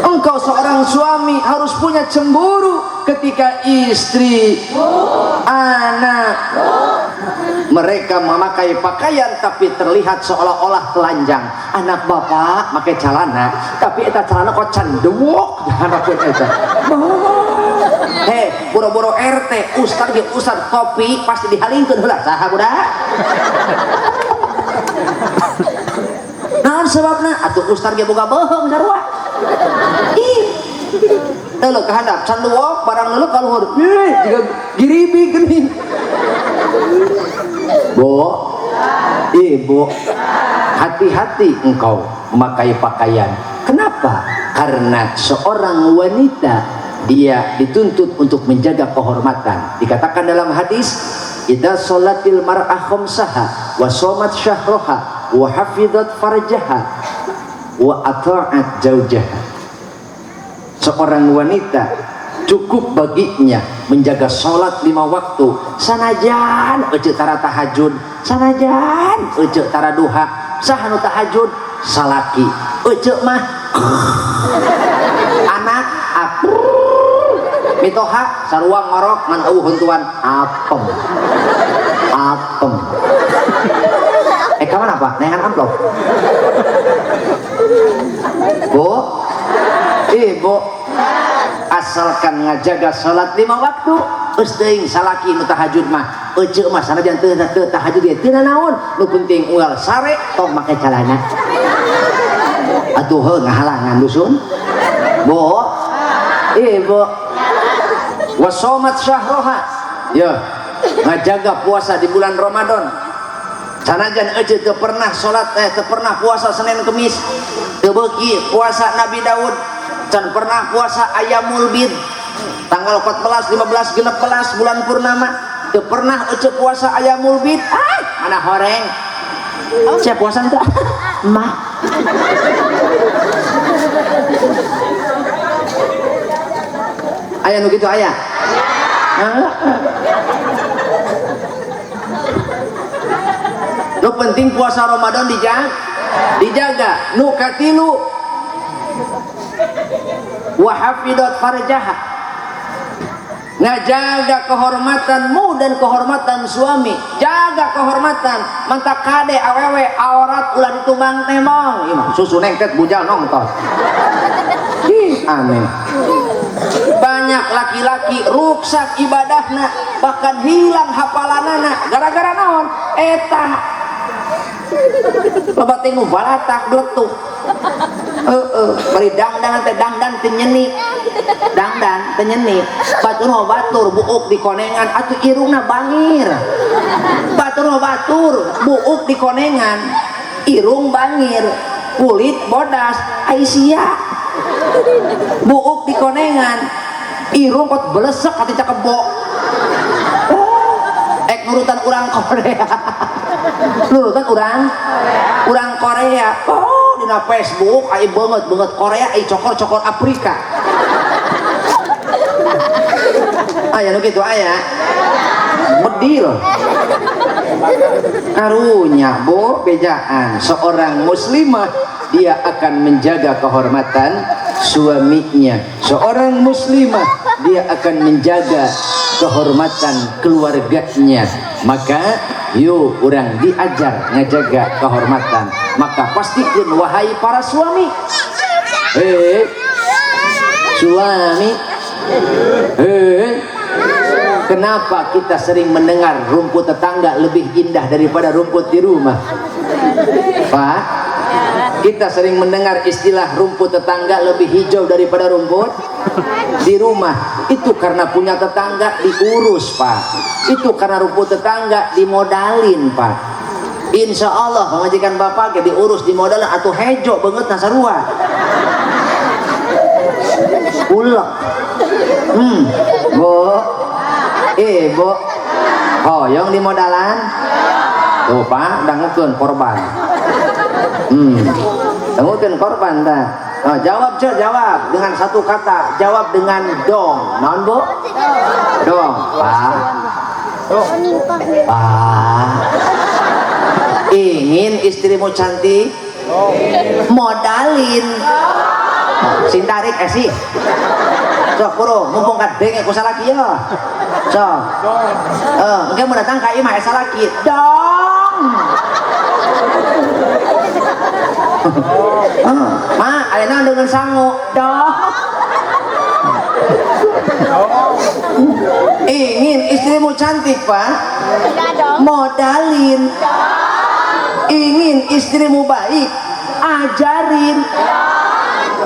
Engkau seorang suami harus punya cemburu ketika istri anak mereka memakai pakaian tapi terlihat seolah-olah telanjang. Anak bapak pakai celana tapi eta celana kok candewok anak eta. Hei, boro-boro RT, ustad ge ustad kopi pasti dihalingkeun heula saha budak. Naon sebabna? Atuh ustad ge boga beuheung sarua. Ih. Teu ka handap canduwok barang leuleuh ka luhur. Ih, jiga giribi geuning. Bu, ibu, hati-hati engkau memakai pakaian. Kenapa? Karena seorang wanita dia dituntut untuk menjaga kehormatan. Dikatakan dalam hadis, "Idza sholatil mar'ah khamsaha wa shomat syahraha wa hafizat farjaha wa ata'at zaujaha." Seorang wanita cukup baginya menjaga sholat 5 waktu, sanajan eceu tara tahajud, sanajan eceu tara duha, saha nu tahajud salaki, eceu mah anak aku mitoha sarua ngorok ngan eueuh huntuan apem Apem. Kapan apa? Neangan amplop. Bu, ibu, asalkan ngajaga sholat 5 waktu, geus teuing salaki nu tahajud mah, eceu mah sanajan teu tahajud ge teu nanaon, nu penting unggal sare tong make calana. Atuh heuh ngahalangan dusun. Bu, ibu, wasomat syahroha, ya ngajaga puasa di bulan Ramadan. Sanajan eceu teu pernah salat, teu pernah puasa Senin Kemis, teu beuki puasa Nabi Daud, can pernah puasa Ayamul Bid tanggal 14, 15, 16 bulan purnama, teu pernah eceu puasa Ayamul Bid. Ah, mana horeng. Saya puasa teu? Mah. Aya nu kitu aya? Nu penting puasa Ramadan dijaga. Nu katilu wa hafidhat farjaha, ngajaga kehormatanmu dan kehormatan suami. Jaga kehormatan, mantak kade awewe aurat ulah ditumbang temong. Ieu mah susu nengket bujal nongtos. Ih, aneh. Banyak laki-laki ruksak ibadahna, bahkan hilang hafalanana gara-gara naon? Eta loba teh nu balatak bletuk. Heeh, bari dangdan teh dangdan teu nyeni. Dangdan teu nyeni. Batur mah batur buuk di konengan atuh irungna bangir. Batur mah batur buuk di konengan, irung bangir, kulit bodas, ai sia. Buuk di konengan, irung kot belesek hati cakebo. Ek nurutan urang Korea. Nurutan urang Korea. Oh, dina Facebook ai beungeut-beungeut Korea, ai cokor-cokor Afrika. Aya nu kitu aya. Bedil. Karunya Bu, bejaan seorang muslimah dia akan menjaga kehormatan suaminya. Seorang muslimah dia akan menjaga kehormatan keluarganya. Maka yuk orang diajar ngejaga kehormatan. Maka pastikan wahai para suami, suami, kenapa kita sering mendengar rumput tetangga lebih indah daripada rumput di rumah? Pak, kita sering mendengar istilah rumput tetangga lebih hijau daripada rumput di rumah. Itu karena punya tetangga diurus, Pak. Itu karena rumput tetangga dimodalin, Pak. Insya Allah pamajikan bapak ke diurus dimodalin atau hejo banget nasarua. Ulek. Bu. Bu. Hoyong dimodalan? Tuh, Pak, dangukeun korban. Dangukeun korban tah. Nah, jawab cek, jawab dengan satu kata, jawab dengan dong. Naon, Bu? Dong, Pak. Pak. Ingin istrimu cantik? Modalin. Sing tarik sih. Sok bro, mumpung kadenge ku salaki ya. Sok. Engke mun datang ka imah salaki. Dong. Ma, ayeuna dengan sangu. Dong. Ingin istrimu cantik, Pak? Modalin. Ingin istrimu baik, ajarin.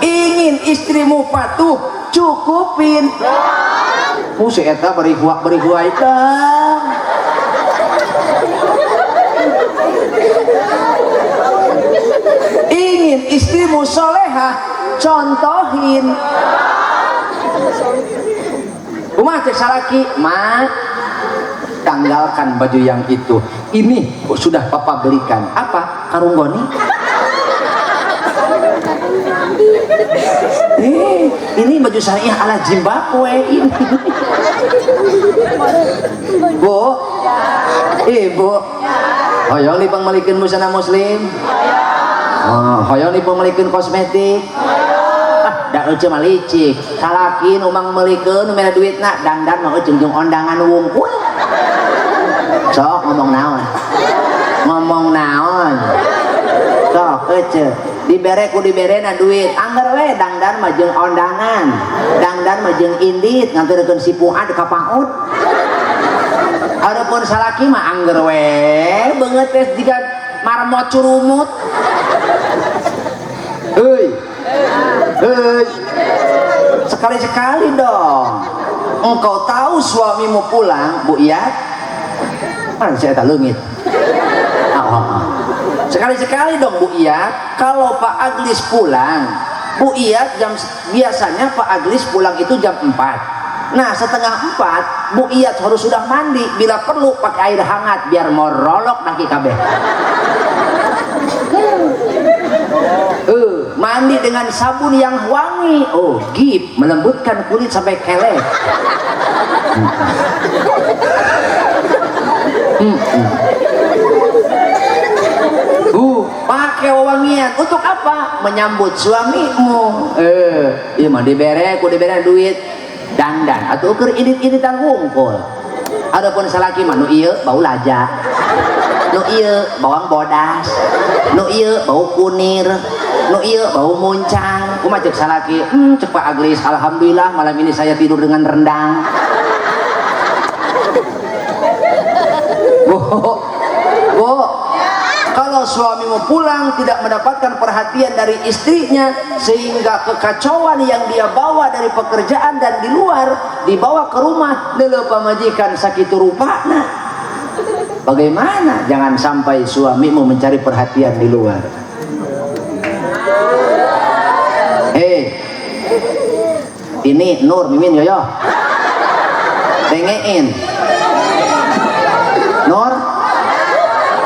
Ingin istrimu patuh, cukupin. Si eta bari huak dang. Ingin istrimu solehah, contohin. Kumaha cek salaki, ma, tanggalkan baju yang itu. Ini sudah papa belikan. Apa? Karung goni. Ini baju syariah ala Zimbabwe ini. Bu, ibu, hoyong dipangmalikeun busana muslim. Oh, hoyong dipangmalikeun kosmetik. Ah, da euceu mah licik. Salaki nu mangmelikeun nu mere duitna, dandan mah euceu jeung ondangan wungkul. Sok ngomong naon? Ngomong naon? Sok ece dibere ku diberena duit angger we dangdan mah jeung ondangan, dangdan mah jeung indit nganterkeun si Fuad ka PAUD. Adapun salaki mah angger we beungeut teh jiga marmot curumut. Heuy. Heuy. Sekali-sekali dong. Engkau tahu suamimu pulang, Bu Iyad? Mana saya tak leungit. Sekali-sekali dong Bu Iyad, kalau Pak Aglis pulang, Bu Iyad jam, biasanya Pak Aglis pulang itu jam 4. Nah 3:30 Bu Iyad harus sudah mandi, bila perlu pakai air hangat biar morolok daki kabeh. Mandi dengan sabun yang wangi, oh gip, melembutkan kulit sampai kelek. Pakai wewangian untuk apa? Menyambut suamimu. Iya mah dibere, ku dibere duit dandan atau ukur idit-iditan wungkul. Adapun salaki mah nu ieu bau laja, nu ieu bawang bodas, nu ieu bau kunir, nu ieu bau muncang. Kumaha cek salaki? Cek Pak Aglis, alhamdulillah malam ini saya tidur dengan rendang. Bu, bu, kalau suamimu pulang tidak mendapatkan perhatian dari istrinya, sehingga kekacauan yang dia bawa dari pekerjaan dan di luar dibawa ke rumah, leuleut pamajikan sakitu rupana. Bagaimana? Jangan sampai suamimu mencari perhatian di luar. Ini Nur, Mimin, Yoyo, dengein. Nur,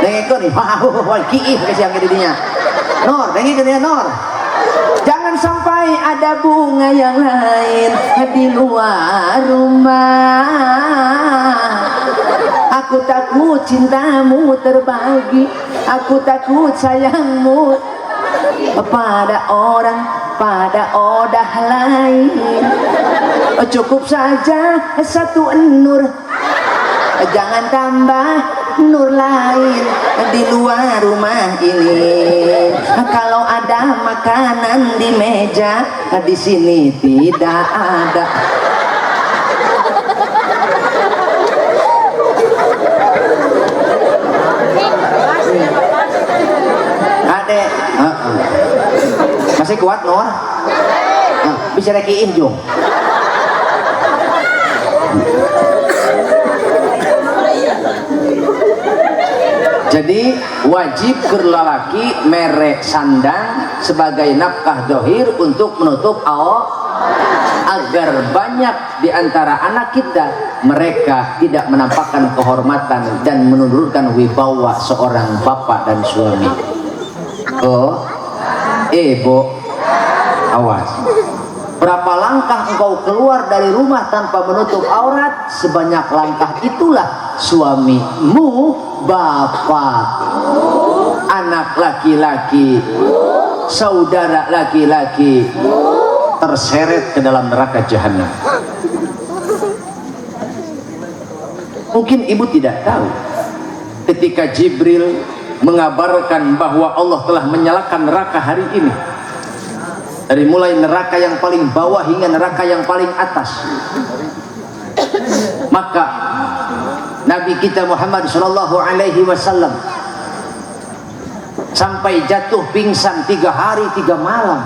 dengekeun nih, wah, kiih ke siang didinya. Nur, dengekeun ya Nur. Jangan sampai ada bunga yang lain di luar rumah. Aku takut cintamu terbagi, aku takut sayangmu pada orang, pada odah lain. Cukup saja satu nur, jangan tambah nur lain di luar rumah ini. Kalau ada makanan di meja, di sini tidak ada. Adek, masih kuat Nur? Bisa rekiin jung. Jadi wajib kerlalaki merek sandang sebagai nafkah dohir untuk menutup aurat, agar banyak di antara anak kita mereka tidak menampakkan kehormatan dan menurunkan wibawa seorang bapak dan suami. Oh, bu, awas. Berapa langkah engkau keluar dari rumah tanpa menutup aurat, sebanyak langkah itulah suamimu, bapak, anak laki-laki, saudara laki-laki terseret ke dalam neraka jahanam. Mungkin ibu tidak tahu ketika Jibril mengabarkan bahwa Allah telah menyalakan neraka hari ini, dari mulai neraka yang paling bawah hingga neraka yang paling atas, maka Nabi kita Muhammad Shallallahu Alaihi Wasallam sampai jatuh pingsan 3 hari 3 malam.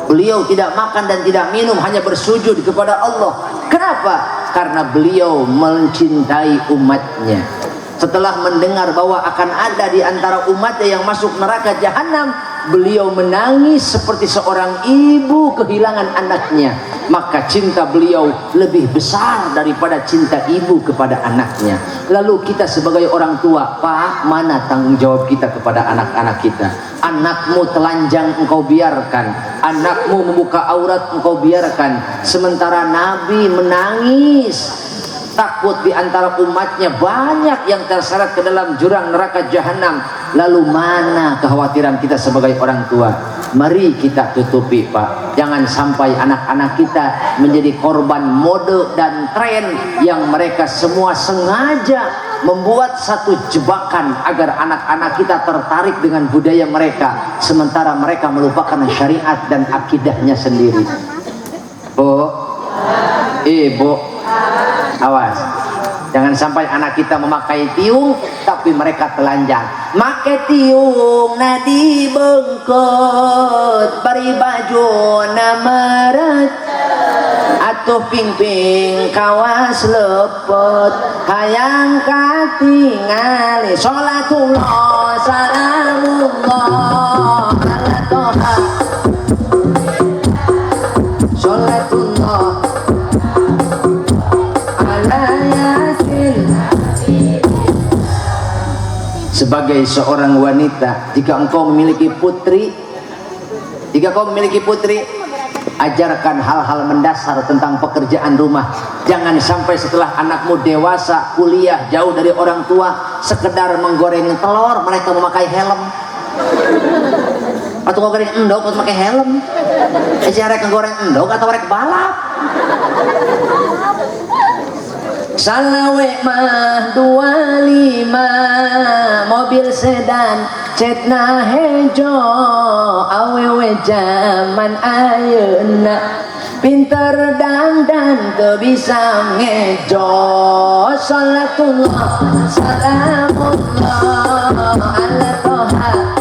Beliau tidak makan dan tidak minum, hanya bersujud kepada Allah. Kenapa? Karena beliau mencintai umatnya. Setelah mendengar bahwa akan ada di antara umatnya yang masuk neraka jahanam, beliau menangis seperti seorang ibu kehilangan anaknya. Maka cinta beliau lebih besar daripada cinta ibu kepada anaknya. Lalu kita sebagai orang tua, Pak, mana tanggung jawab kita kepada anak-anak kita? Anakmu telanjang engkau biarkan, anakmu membuka aurat engkau biarkan, sementara Nabi menangis takut di antara umatnya banyak yang terseret ke dalam jurang neraka jahanam. Lalu mana kekhawatiran kita sebagai orang tua? Mari kita tutupi, Pak. Jangan sampai anak-anak kita menjadi korban mode dan tren yang mereka semua sengaja membuat satu jebakan agar anak-anak kita tertarik dengan budaya mereka, sementara mereka melupakan syariat dan akidahnya sendiri. Bu, Ibu, awas. Jangan sampai anak kita memakai tiung tapi mereka telanjang. Make tiung nadi bengkot, bari baju na meret, atuh pingping kawas lepet, hayang katingali. Salatullah salamullah ala toha, salatullah ala yasin. Sebagai seorang wanita, jika engkau memiliki putri, jika kau memiliki putri, ajarkan hal-hal mendasar tentang pekerjaan rumah. Jangan sampai setelah anakmu dewasa, kuliah, jauh dari orang tua, sekedar menggoreng telur, mereka memakai helm. Atau ngoreng endog atau pakai helm. Eh, rek ngoreng endog atau rek balap. Salawe mah 25, mobil sedan cetna hejo, awewe zaman ayeuna pinter dandan teu bisa ngejo. Salatullah salamullah ala toha,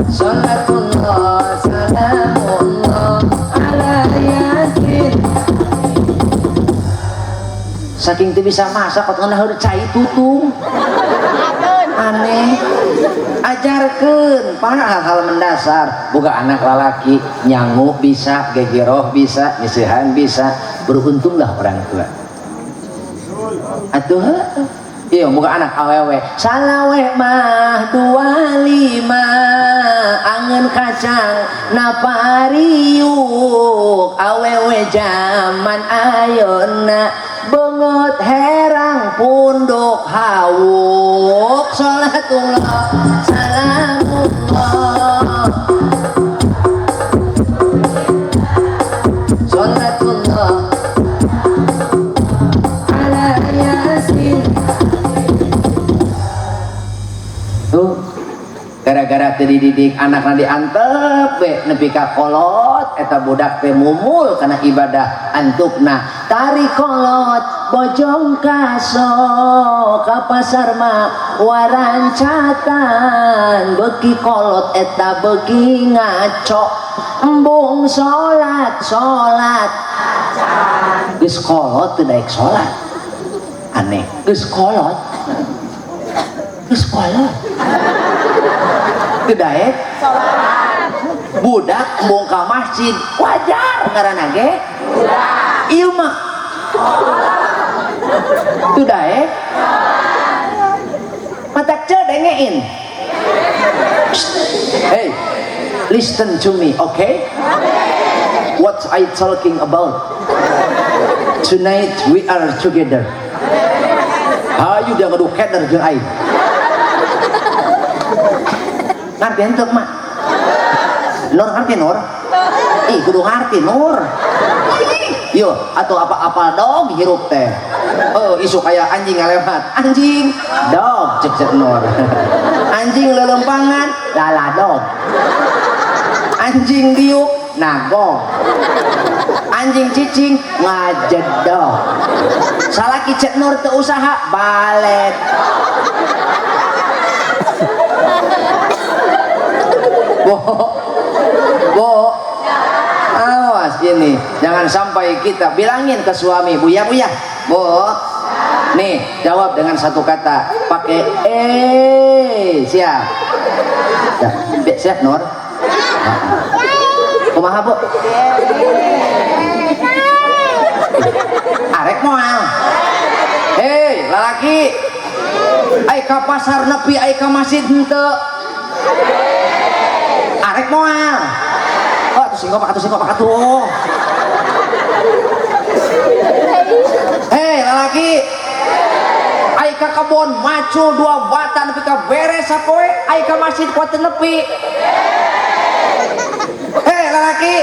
salatullah salamullah ala yasin. Saking teu bisa masak atau ngeunah cai tutung, aneh. Ajarkeun para hal-hal mendasar. Boga anak lalaki nyangu bisa, gegeroh bisa, nyeusehan bisa, beruntunglah orang tua. Atuh iya, boga anak awewe salawe mah 25, angen kacang napariuk, awewe zaman ayeuna beungeut herang punduk hawuk. Salatullah salamullah, salatullah ala yasin. Tuh, gara-gara teu dididik anakna diantep we nepi ka kolot, eta budak teh mumul kana ibadah antukna. Tari kolot bojong kaso ka pasar mah warancatan, beuki kolot eta beuki ngaco, embung salat salat geus kolot teu daek salat. Aneh, geus kolot, geus kolot teu daek budak embung ka masjid wajar ngaranna ge budak. Ieu mah teu daek matak ce dengein. Hey, listen to me, okay? What I talking about? Tonight we are together. Hayu dia ngadu keder jeung aing. Ngerti henteu mak? Nur ngerti Nur? Ih kudu ngerti Nur. Yo, atau apa-apa dog hirup teh. Oh, isu kayak anjing ngalewat. Anjing, dog cek cek Nur. Anjing lelempangan, lala dog. Anjing diuk, nagog. Anjing cicing, ngajedog. Salaki cek Nur teu usaha, balet. Bo, bo, awas ini, jangan sampai kita bilangin ke suami, buya buya, bo, nih jawab dengan satu kata, pakai siap, ya, siap Nur, kumaha bu, arek moal, hei lalaki, ai ka pasar nepi, ai ka masjid henteu. Arek moal. Oh, atuh singkop, atuh singkop, atuh. Hei, lalaki. Ai ka kebon macul dua bata nepi ka beres sapoe, ai ka masjid kuat nepi. Eh lalaki,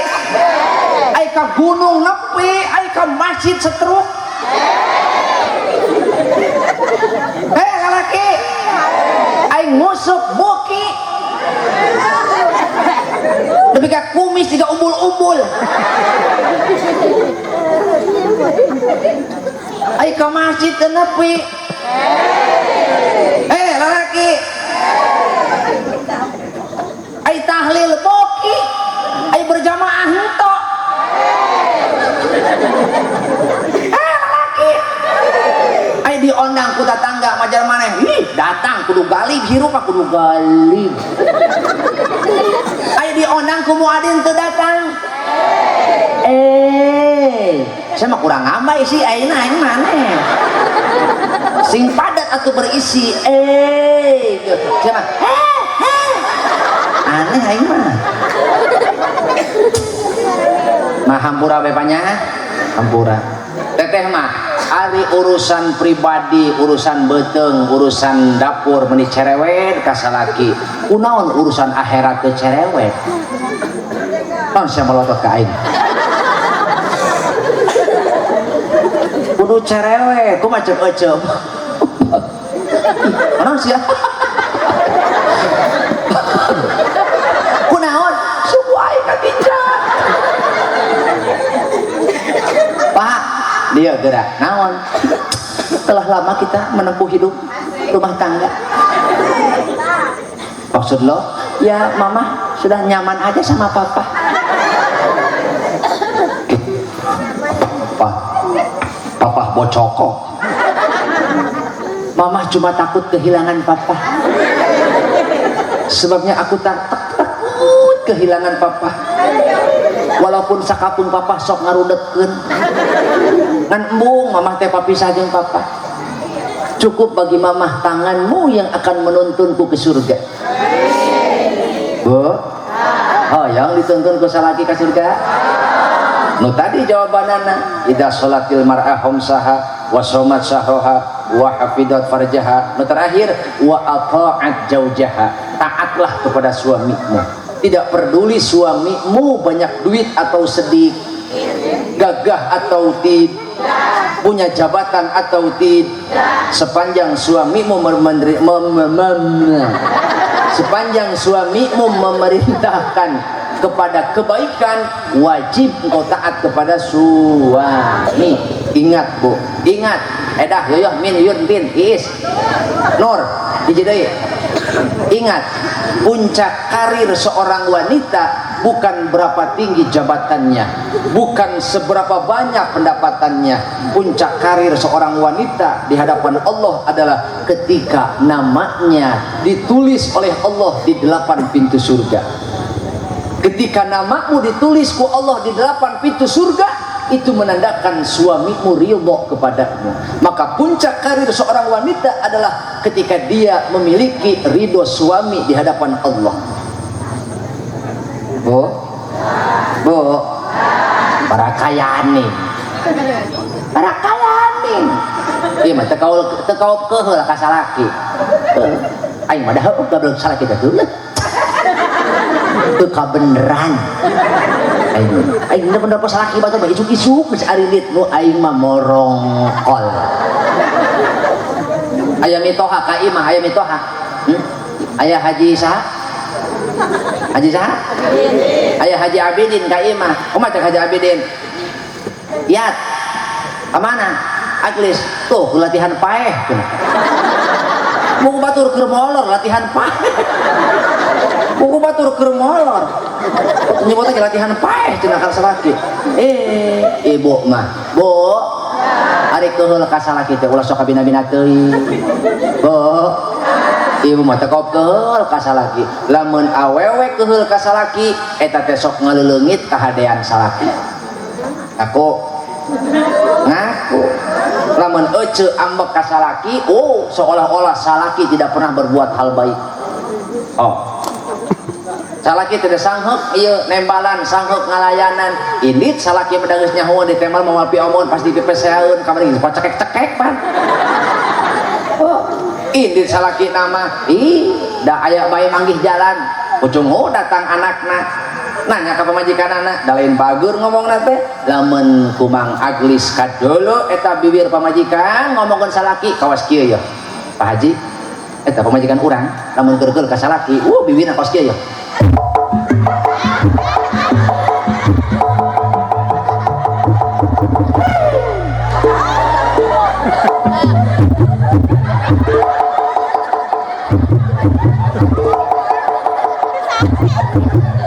ai ka gunung nepi, ai ka masjid setruk. Eh lalaki, ai ngusuk buki nepi ka kumis tiga umbul-umbul. Ai ka masjid nepi. Eh lalaki, ai tahlil boki, ai berjamaah entok. Eh lalaki, ai diondang ku tatangga majar maneh, ih datang kudu galib hirup kudu galib. Ai diondang ku muadin teu datang. Eh, saya mah kurang ngambay sih ayeuna aing maneh. Sing padat atau berisi. Eh, saya mah aneh aing mah. Mah hampura we panya, hampura. Teteh mah ari urusan pribadi, urusan beuteung, urusan dapur meni cerewet ka salaki. Kunaon urusan akhirat teu cerewet? Naon sia melotot ka aing? Kudu cerewet, kumaha cep ecep. Naon sia? Kunaon? Suku aing katinca. Pak, dia gerak. Naon? Telah lama kita menempuh hidup rumah tangga. Maksud lo? Ya mama sudah nyaman aja sama papa. Papa, papa bocokok. Mama cuma takut kehilangan papa. Sebabnya aku tak takut kehilangan papa. Walaupun sakapun papa sok ngarudetkeun. Ngan embung mamah teh papisah jeung papa. Cukup bagi mamah tanganmu yang akan menuntunku ke surga. Bu? Oh, yang dituntun ku salaki ka surga? Nu tadi jawabanana, idza sholatil mar'ah khamsaha wa shomat sahroha wa hafidhat farjaha. Nu terakhir wa ata'at jaujaha. Taatlah kepada suamimu. Tidak peduli suamimu banyak duit atau sedikit, gagah atau tidak, punya jabatan atau tidak, sepanjang suamimu sepanjang suamimu memerintahkan kepada kebaikan, wajib engkau taat kepada suami. Ingat bu, ingat. Edah, yoyoh, min, yun, tin, iis, nur, hiji deui. Ingat, puncak karir seorang wanita bukan berapa tinggi jabatannya, bukan seberapa banyak pendapatannya. Puncak karir seorang wanita di hadapan Allah adalah ketika namanya ditulis oleh Allah di 8 pintu surga. Ketika namamu ditulis ku Allah di 8 pintu surga, itu menandakan suamimu ridho kepadamu. Maka puncak karir seorang wanita adalah ketika dia memiliki ridho suami di hadapan Allah. Bu, bu, para kayane, para kayane. Iya mah teu kaul keheul ka salaki. Aing mah dah goblok salaki teh tuh. Teu kabeneran. Aing bener-bener pas salaki batur mah isuk-isuk geus arilit nu aing mah morongkol. Aya mitoha ka imah, aya mitoha. Aya haji saha? Haji saha? Aya Haji Abidin ka imah. Kumaha cek Haji Abidin? Yat. Ka mana? Aglis. Tuh latihan paeh cenah. Buku batur keur molor latihan paeh. Buku batur keur molor. Nyebutna latihan paeh cenah ka salaki. Eh, ibu mah. Bu. Ari keheul ka salaki teh ulah sok kabina-bina teuing. Bu. Ibu mah teu keheul ka salaki. Lamun awewe keheul ka salaki eta teh sok ngaleuleungit kahadean salaki. Aku ngaku. Lamun ece ambek ka salaki, oh seolah-olah salaki tidak pernah berbuat hal baik. Oh. Salaki tidak sanghup ieu nembalan, sanghup ngalayanan. Indit salaki mah geus nyahoan ditembal moal piomon pasti dipeseun kamari geus pacekek-cekek pan. Oh, ini salaki nama ih da aya bae manggih jalan ujung oh datang anakna nanya ka pamajikanana da lain bager ngomongna teh lamun kumang aglis kadolo eta bibir pamajikan ngomongkeun salaki kawas kieu ya Pak Haji eta pamajikan urang lamun geurgeul ka salaki bibirna kawas kieu ya.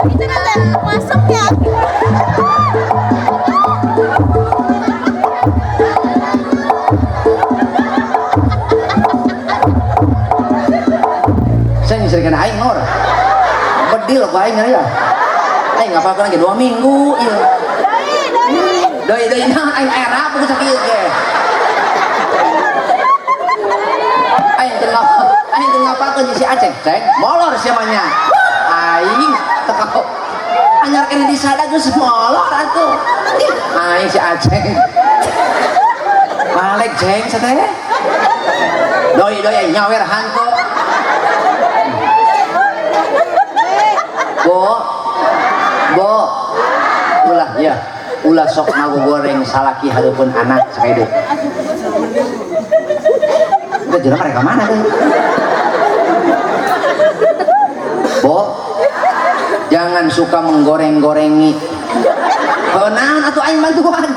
Itu nanti masuk ya. Saya nyisirkan aing ngor. Bedil ku aing ya. Aing ngapalkeun lagi 2 minggu ieu. Doi doi naon aing era buku sakieu ge. Aing teu ngapalkeun si Aceng, Ceng. Molor sia mah nya. Aing teu anyar kene disada geus molor atuh. Aing si Aceng. Balik Ceng sateh. Doi doi nyawer hantu. Bo, bo, ulah ya, ulah sok ngagoreng salaki hareupeun anak sakedeuk. Kita jelema mereka mana tuh? Bo, jangan suka menggoreng-gorengi. Heuh naon atuh aing bantuan.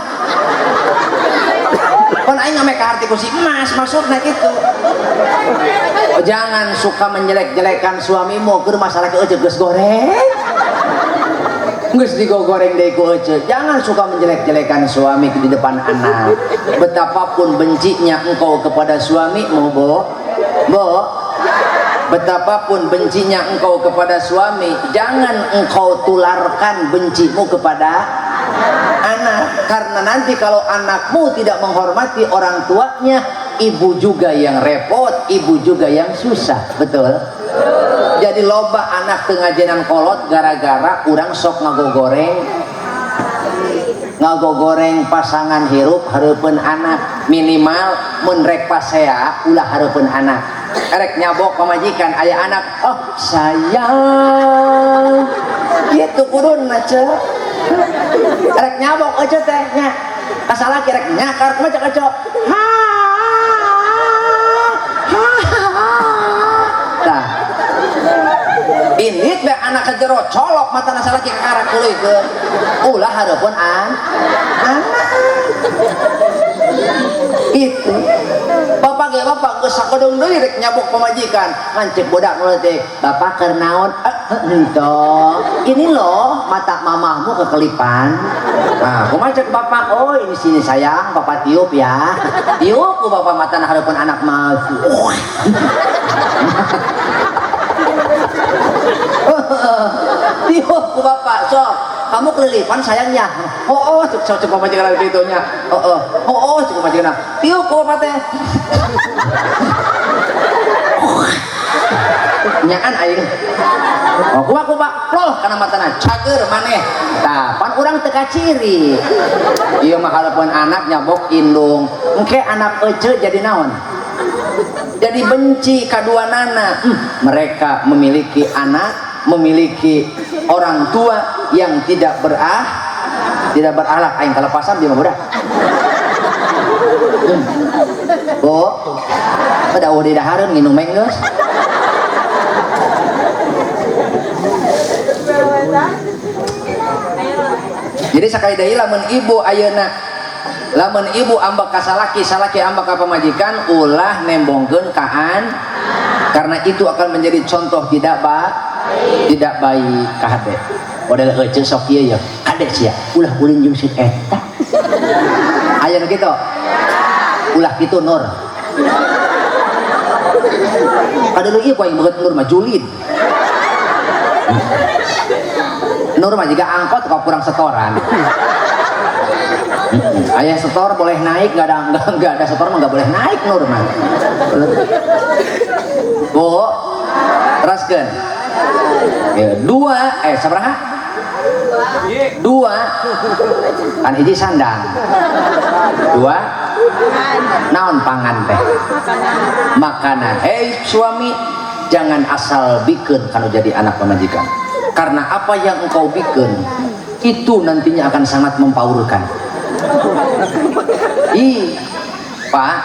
Pan aing ngame ka arti ku si emas maksudna kitu. Oh, jangan suka menjelek-jelekan suamimu keur masalah ke euceuk geus goreng. Geus digogoreng deui ku euceuk. Jangan suka menjelek-jelekan suami di depan anak. Betapapun bencinya engkau kepada suamimu, Bo. Bo. Betapapun bencinya engkau kepada suami, jangan engkau tularkan bencimu kepada anak. Karena nanti kalau anakmu tidak menghormati orang tuanya, ibu juga yang repot, ibu juga yang susah. Betul? Jadi loba anak teu ngajenan kolot gara-gara urang sok ngagogoreng pasangan hirup hareupeun anak. Minimal mun rek pasea ulah hareupeun anak. Erek nyabok pamajikan aya anak, oh sayang kitu kuduna ceu. Erek nyabok euceu teh nya ka salaki rek nyakar kumaha cek euceu. Ha ha ha. Tah ini teh anak ke jero colok matana salaki ka karak tuluy ulah hareupeun anak. Itu bapak ge bapak geus sakodeung deui rek nyabok pamajikan ngan ceuk budak nu leutik bapak keur naon henteu ini loh mata mamahmu kekelipan. Nah kumaha ceuk bapak, oh ini sini sayang bapak tiup ya, tiup ku bapak matana hareupeun anak mah. Tiup ku bapak sok kamu kelilipan sayangnya. Oh oh cuk cuk pamajikan gitu nya. Oh oh oh oh cuk pamajikan tiup ku bapak teh. Nyaan aing. Oh kumaha ku pak loh kana matana cager maneh. Tah pan urang teu kaciri. Ieu mah hareupeun anak nyabok indung. Engke anak ece jadi naon? Jadi benci kaduanana. Mereka memiliki anak, memiliki orang tua yang tidak berakhlak. Aing kalepasan dia mah budak. Bo, pada eueuh didahareun nginum geus. Jadi sakali deui lamun ibu ayeuna, lamun ibu ambek ka salaki, salaki ambek ka pamajikan, ulah nembongkeun ka an, karena itu akan menjadi contoh tidak baik ka hade. Model euceuk sok ieu ya, kade sia, ulah ulin jeung si eta. Aya nu kitu. Ulah kitu Nur. Kadeuleu ieu ku aing beungeut Nur mah julid. Nur mah jiga angkot kok kurang setoran. Ayah setor boleh naik, nggak ada setor mah nggak boleh naik Nur mah. Bu, teraskeun. Ya, dua, sabaraha? Dua kan hiji sandang. Dua naon pangan teh? Makanan. Hei suami, jangan asal bikin kalau jadi anak pamajikan. Karena apa yang engkau bikin itu nantinya akan sangat mempaurkan. Ih, Pak,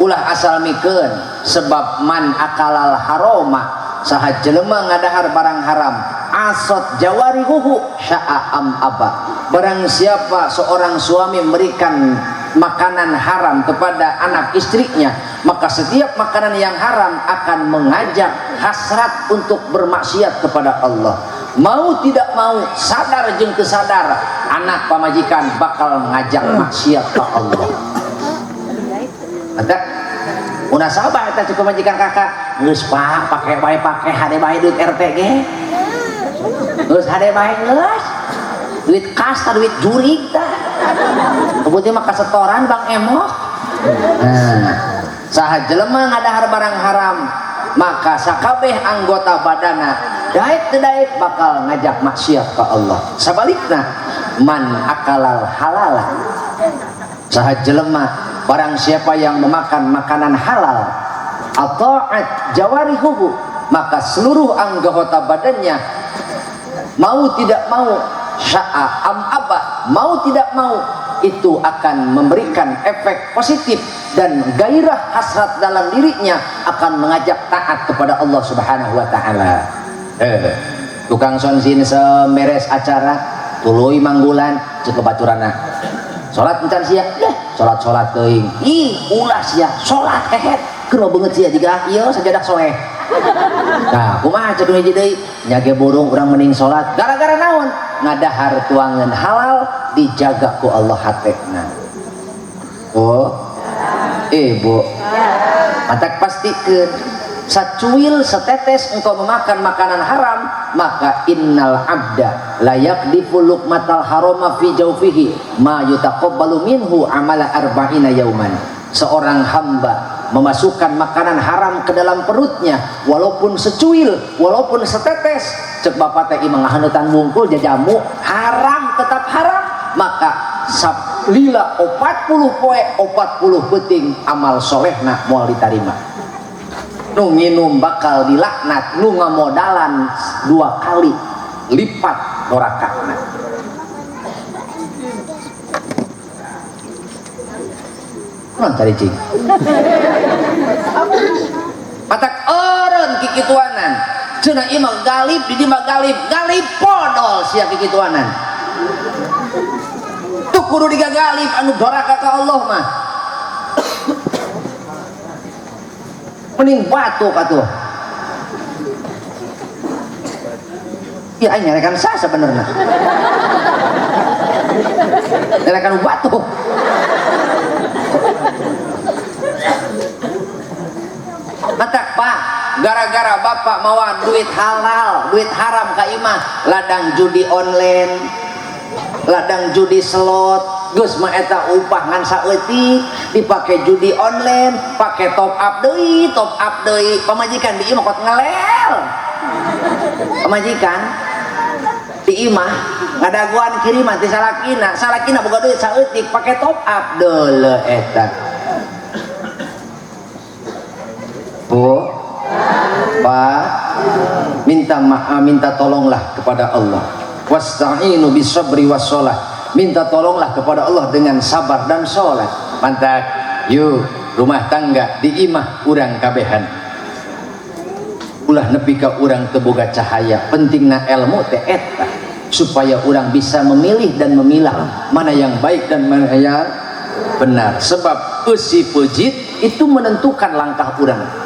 ulah asal mikeun sebab man akalal haroma, saha jelema ngadahar barang haram, asot jawarihuhu sya'a am aba. Barang siapa seorang suami memberikan makanan haram kepada anak istrinya, maka setiap makanan yang haram akan mengajak hasrat untuk bermaksiat kepada Allah. Mau tidak mau, sadar jeung teu sadar, anak pamajikan bakal ngajak maksiat ke Allah. Mata munasabah eta cukup pamajikan kakak, geus Pak, pake bae pake hade bae duit RT ge. Geus hade bae geus. Duit kas tah duit jurig tah. Kebutuhan mah kasetoran Bang Emok. Nah, saha jelema ngadahar barang haram, maka sakabeh anggota badana daek teu daek bakal ngajak maksiat ka Allah. Sabalikna man akalal halala, saha jelema barang siapa yang memakan makanan halal, ata'at jawarihuhu, maka seluruh anggota badannya mau tidak mau, sya'a am aba, mau tidak mau itu akan memberikan efek positif dan gairah hasrat dalam dirinya akan mengajak taat kepada Allah Subhanahu wa taala. Tukang sonsin semeres acara tuluy manggulan cek baturana. Salat encan sia, deh salat-salat teuing. Ih, ulah sia, salat kehet. Keur beungeut sia jiga ieu sajadah soeh. Nah, kumaha cek nu hiji deui? Nya ge burung urang mending salat. Gara-gara naon? Ngadahar tuangan halal dijaga ku Allah hatena. Oh, ibu, matak pastikeun sacuil setetes engkau memakan makanan haram, maka innal abda layak yaqdifu luqmatal harama fi jawfihi ma yutaqabbalu minhu amala arba'ina yauman. Seorang hamba memasukkan makanan haram ke dalam perutnya walaupun secuil, walaupun setetes, cek bapak teh imah ngahaneutan wungkul jajamu haram tetap haram, maka lila 40 poe 40 peuting amal solehna moal ditarima. Nu nginum bakal dilaknat, nu ngamodalan 2 kali lipat dorakana. Kunaon tadi cing? Matak eureun kikituanan. Cenah ieu mah galib, di dieu mah galib, galib podol sia kikituanan. Tuh kudu digagalib anu doraka ka Allah mah. Mending batuk atuh. Ya aing nyarekan sah sebenarnya. Nyarekan batuk. Matak Pak, gara-gara bapak mawa duit halal, duit haram ka imah, ladang judi online, ladang judi slot, geus mah eta upah ngan saeutik, dipake judi online, pake top up deui, pamajikan di imah kot ngelel. Pamajikan di imah ngadaguan kiriman ti salakina, salakina boga duit saeutik pake top up deuleu eta. Bu, Pak, minta maaf, minta tolonglah kepada Allah. Wasta'inu bisabri wassalah. Minta tolonglah kepada Allah dengan sabar dan sholat. Mantap, yuk rumah tangga di imah urang kabehan. Ulah nepi ka urang teu boga cahaya. Pentingna ilmu teh eta supaya urang bisa memilih dan memilah mana yang baik dan mana yang benar. Sebab eusi peujeut itu menentukan langkah urang.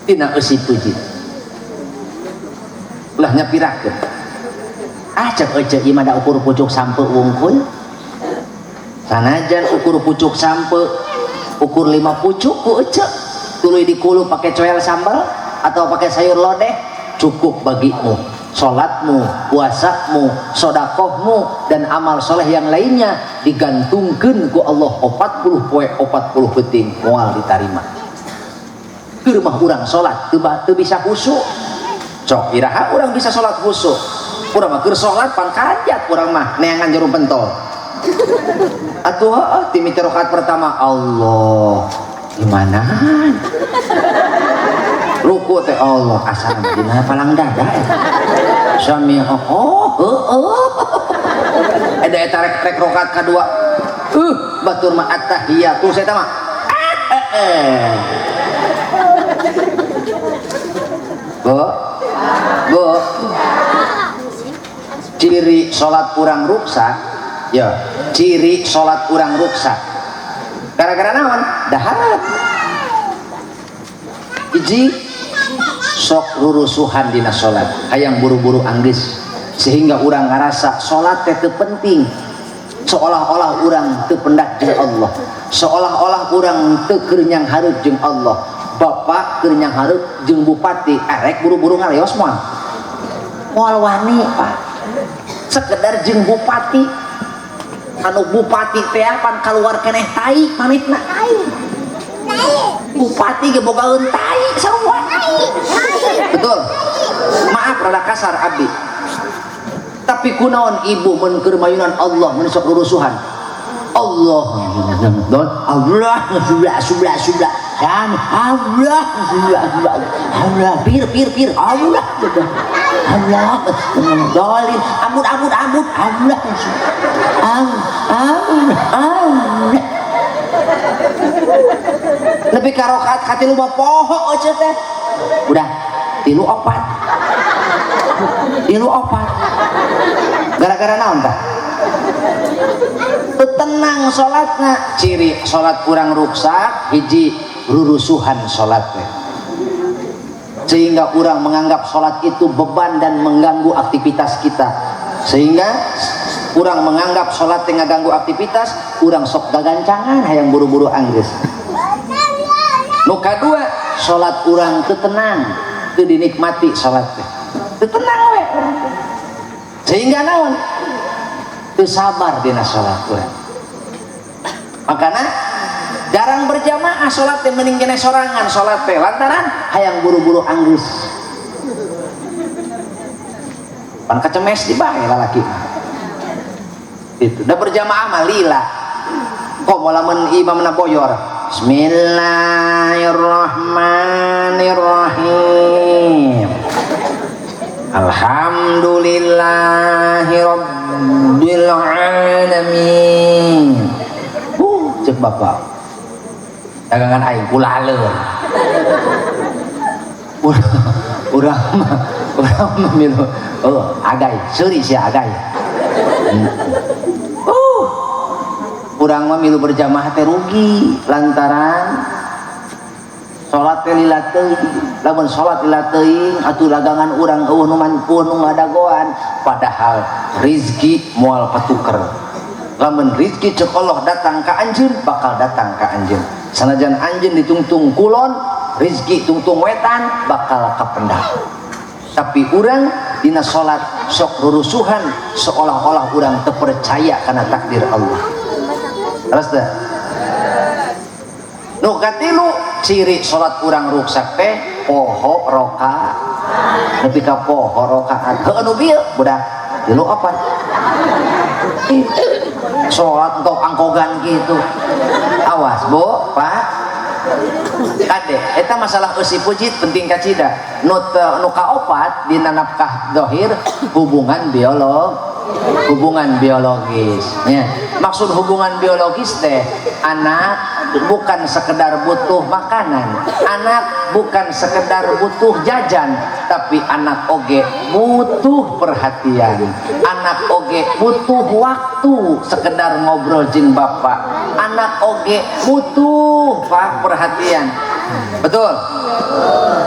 Tina eusi peujeut. Ulah nyapirakeun. Ah cek ece ieu mah da ukur pucuk sampe wungkul. Sanajan ukur pucuk sampe ukur 5 pucuk ku ece tuluy dikulup pakai coel sambal atau pakai sayur lodeh, cukup bagimu. Salatmu, puasamu, sodakohmu dan amal soleh yang lainnya digantungkeun ku Allah 40 poe 40 peuting moal ditarima. Keur mah urang salat teu bisa khusyuk. Cok iraha urang bisa salat khusyuk. Urang mah keur salat pan kajat urang mah neangan jarum pentol. Atuh heueuh timiti rakaat pertama Allah gimana? Ruku teh Allah asal dina palang dada eta. Sami oh heueuh. Eta eta rek rakaat kadua. Batur mah attahiyatu saya mah. Bu. Bu. Ciri salat urang ruksak ya, ciri salat urang ruksak gara-gara naon? Daharat. Hiji sok rurusuhan dina salat, hayang buru-buru anggeus sehingga urang ngarasa salat teh teu penting, seolah-olah urang teu pendak jeung Allah, seolah-olah urang teu keur nyang hareup jeung Allah. Bapak keur nyang hareup jeung bupati arek buru-buru ngaleos moal moal wani Pak. Sekedar jeung bupati, anu bupati teh pan kaluar keneh tai manehna. Bupati ge bogaeun tai sarua. Betul. Maaf rada kasar abdi. Tapi kunaon ibu mun keur mayunan Allah mun sok rurusuhan. Allah Allah sublah sublah sublah kan Allah sublah sublah Allah pir pir pir Allah Allah dolin ampun ampun ampun Allah Allah lebih ka rakaat ka tilu mah poho eueuh teh udah tilu opat gara-gara naon tah tenang salatna. Ciri salat kurang ruksak hiji rurusuhan salat teh sehingga orang menganggap salat itu beban dan mengganggu aktivitas kita, sehingga orang menganggap salat teh ngaganggu aktivitas, urang sok gagancangan hayang buru-buru anggeus. Nu kadua salat urang teu tenang, teu dinikmati salat teh teu tenang we, sehingga naon teu sabar dina salat urang. Makana jarang berjamaah salat teh, mending kene sorangan salat teh lantaran hayang buru-buru anggeus. Pan kacemes di bae lalaki. Itu da berjamaah mah lila. Kok lamun imamna boyor. Bismillahirrahmanirrahim. Alhamdulillahirabbil alamin. Cek bapak dagangan aing kulaleur. Urang mah milu oh agai seuri sia agai. Urang mah milu berjamaah teh rugi lantaran salat teh lila teuing. Lamun salat lila teuing atuh dagangan urang eueuh nu mampu nu ngadagoan, padahal rizki moal patuker. Lamun rizki cek Allah datang ka anjeun bakal datang ka anjeun. Sanajan anjeun ditungtung kulon, rizki tungtung wetan bakal kapendak. Tapi urang dina salat sok rurusuhan seolah-olah urang teu percaya kana takdir Allah. Terus teh. Nu katilu ciri salat urang ruksak teh poho rakaat. Nepi ka poho rakaat. Heueuh nu bieu budak tilu opat. Salat engkau angkogan gitu. Awas Bu, Pak. Kade, eta masalah eusi pujit penting kacida. Nu kaopat dina nafkah zahir hubungan hubungan biologis. Ya. Maksud hubungan biologis teh anak bukan sekedar butuh makanan, anak bukan sekedar butuh jajan, tapi anak oge butuh perhatian, anak oge butuh waktu sekedar ngobrol jeung bapak, anak oge butuh pak perhatian. Betul?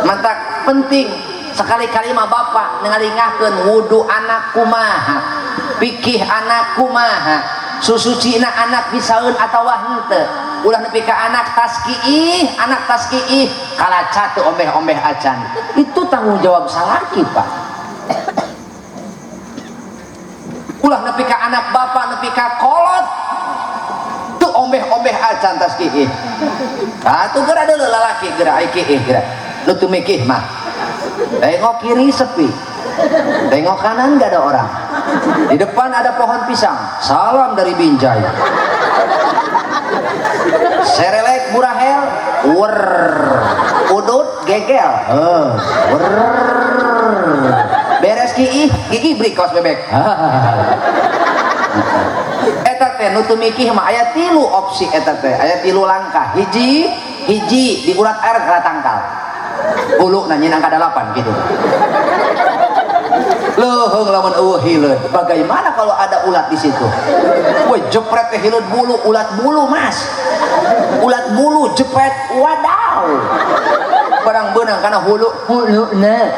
Mantak penting sekali-kali mah bapak ngalingahkeun wudu anak kumaha, pikih anak kumaha, susucina anak bisaeun atawa henteu. Ulah nepi ka anak taskiih, anak taskiih kalaca teu ombeh-ombeh acan. Itu tanggung jawab salaki, Pak. Ulah nepi ka anak bapak nepi ka kolot teu ombeh-ombeh acan taskiih. Atuh geura deuleu lalaki geura ai kiih geura. Nu teu mikih mah. Tengok kiri sepi. Tengok kanan gak ada orang. Di depan ada pohon pisang. Salam dari Binjai. Serelek burahel, wer. Udut gegel. Wer. Beres kiih, gigi beri kaos bebek. Eta teh nu teu mikih mah aya 3 opsi eta teh, aya 3 langkah. Hiji, hiji diurat air kana tangkal. Huluna nyin angka 8 gitu. Leuheung lamun eueuh hileud. Bagaimana kalau ada ulat di situ? Woi, jepret teh hileud bulu, ulat bulu, Mas. Ulat bulu jepret, wadaw. Barang beunang kana hulu, huluna.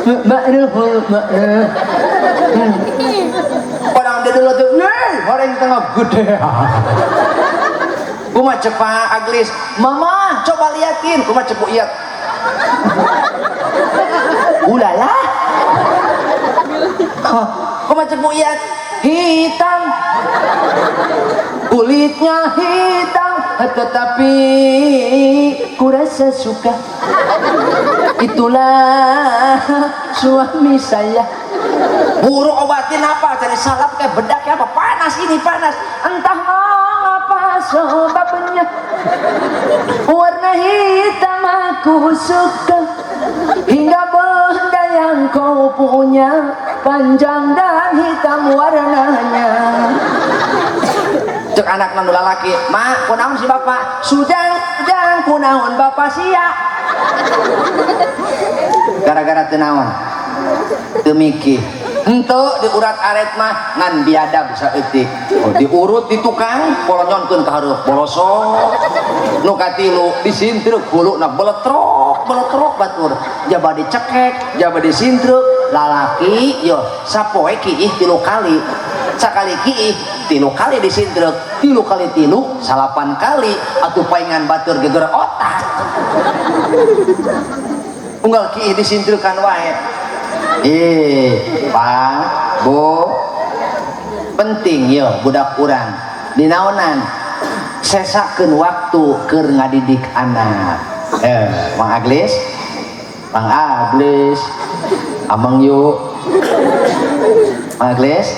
Makna hulu makna. Barang deuleu teh, "Yeay, horeng tengah gede." Kumaha cek Pak Aglis, "Mama, coba liatin." Kumaha cek Bu Iyat? Ulala. Kumaha cek Bu Iyat? Hitam. Kulitnya hitam, tetapi kurasa suka. Itulah suami saya. Buru obatin apa? Cari salap kayak bedak ya apa? Panas ini panas. Entah mengapa sebabnya warna hitam aku suka. Hingga benda yang kau punya panjang dan hitam warnanya. Cek anak nu lalaki, "Ma, kunaon si bapak?" "Sujang, jang kunaon bapak sia." Gara-gara teu naon? Teu mikir. Henteu diurat aret mah ngan biadab saeutik. Oh, diurut di tukang polonyonkeun ka hareup bolosok. Nu katilu disintreuk huluna beletrok, beletrok batur. Jaba dicekek, jaba disintreuk, lalaki yo sapoe kiih 3 kali. Sakali kiih 3 kali disintreuk, 3 kali 3, 8 kali atuh paingan batur geger otak. Unggal kiih disintreukan wae. Pak, Bu, penting yo budak urang dinaonan sesakeun waktu keur ngadidik anak. Mang Aglis, Mang Aglis, Amang yuk, Mang Aglis,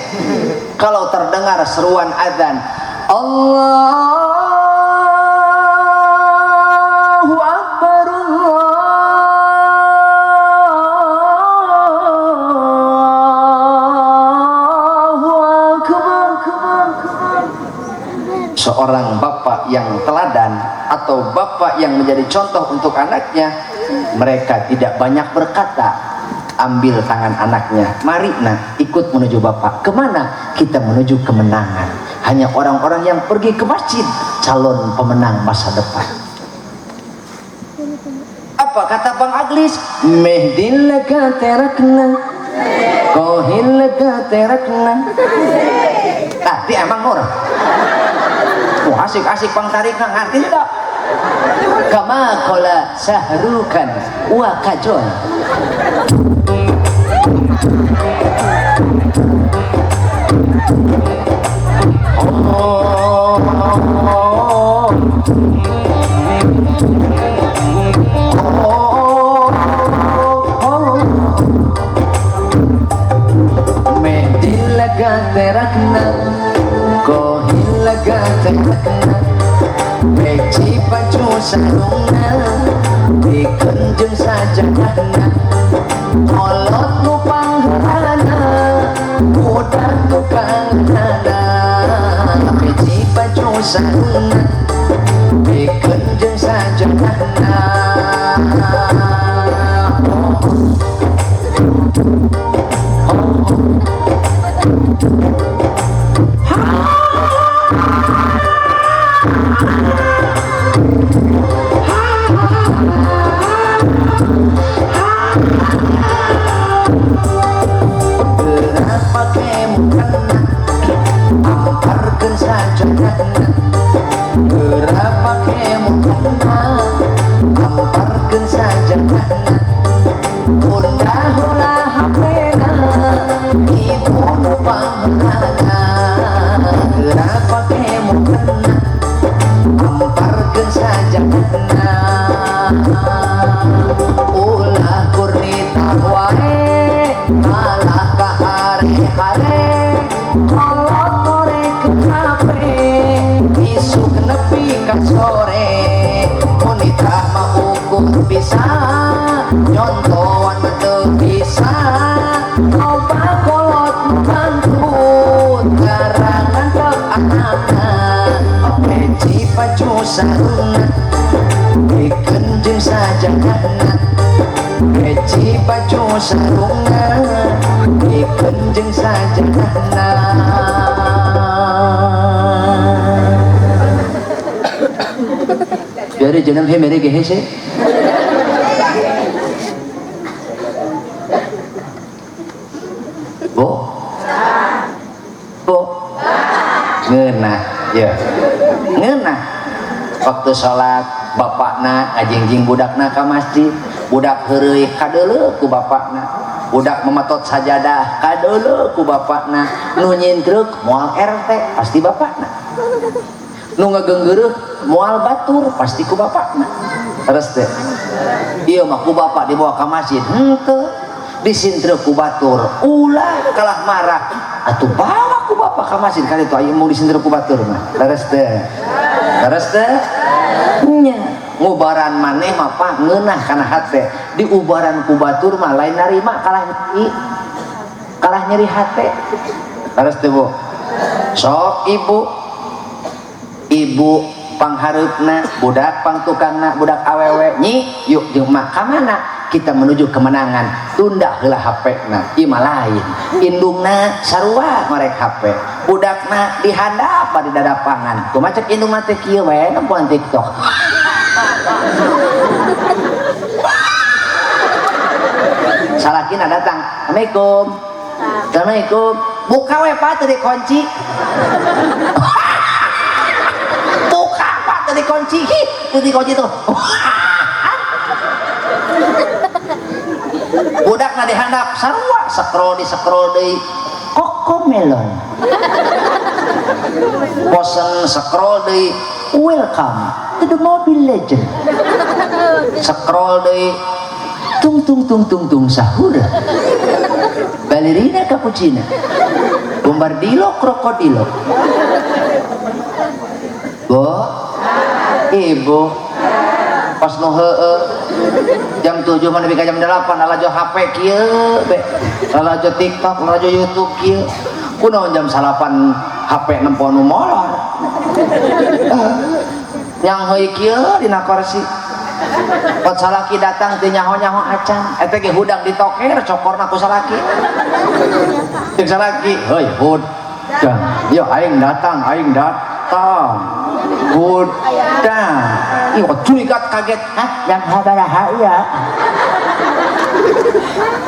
kalau terdengar seruan azan Allahu Akbar, Allahu Akbar, seorang bapak yang teladan atau bapak yang menjadi contoh untuk anaknya, mereka tidak banyak berkata. Ambil tangan anaknya, mari nak, ikut menuju bapak. Kemana? Kita menuju kemenangan. Hanya orang-orang yang pergi ke masjid calon pemenang masa depan. Apa kata Bang Aglis? Mehdillaka terakna, kohillaka terakna. Tadi emang Nur. Wah, asik-asik pang tarikna, ngerti tidak? Kama kola sahrukan wa kajol. Mehdillaga terakna, kohillaga terakna, peci baju sarungna, dikenjeng sajadahna, kolot nu pangherana, budak tukangna, peci baju sarungna, dikenjeng sajadahna. Berapa kemukana, amparkeun sajadahna. bisa nyontoan mah teu bisa loba kolot nu bangkrut garangan teu anakna peci baju sarungna bikeun jeung sajadahna peci baju sarungna bikeun jeung sajadahna. प्यारे जन्म है मेरे गहे से वो वो ngeunah ya ngeunah waktu sholat bapakna ngajingjing budakna ka masjid budak heureuy kadeuleu ku bapakna budak mematot sajadah kadeuleu ku bapakna nu nyintruk moal RT pasti bapakna nu ngagenggeureuk moal batur pasti ku bapakna terus teh ieu mah ku bapak dibawa ka masjid henteu disintruk ku batur ulah kalah marah atuh bawa ku bapak ka masjid kali itu aya mau disintruk ku batur mah terus teh terus teh nya ngubaran maneh mah pak ngeunah kana hate diubaran ku batur mah lain narima kalah nyeri hate terus teh Bu sok ibu ibu panghareupna budak pangtukangna budak awewe nyi yuk jeung mak ka mana kita menuju kemenangan tunda heula HP-na ieu mah lain indungna sarua ngorek HP budakna dihandap di dadapangan kumaha cek indungna teh kieu we nempoan TikTok salakina datang Assalamualaikum Assalamualaikum buka we Pak teu dikunci buka Pak teu dikunci teu dikunci tuh budakna dihandap sarua scroll di scroll deui Cocomelon bosen scroll deui welcome to the Mobile Legend scroll deui tung tung tung tung tung sahur balerina cappuccino bombardilo krokodilo Bu ibu pas nu heueuh jam 7 mah nepi ka jam 8 lalajo HP kieu be lalajo TikTok lalajo YouTube kieu kunaon jam 9 HP nempo nu molor yang heuy kieu dina kursi pot salaki datang teu nyaho-nyaho acan eta ge hudang ditoker cokorna ku salaki jeung salaki heuy hudang yo aing datang hudang ih curiga kaget hah yang sabaraha ya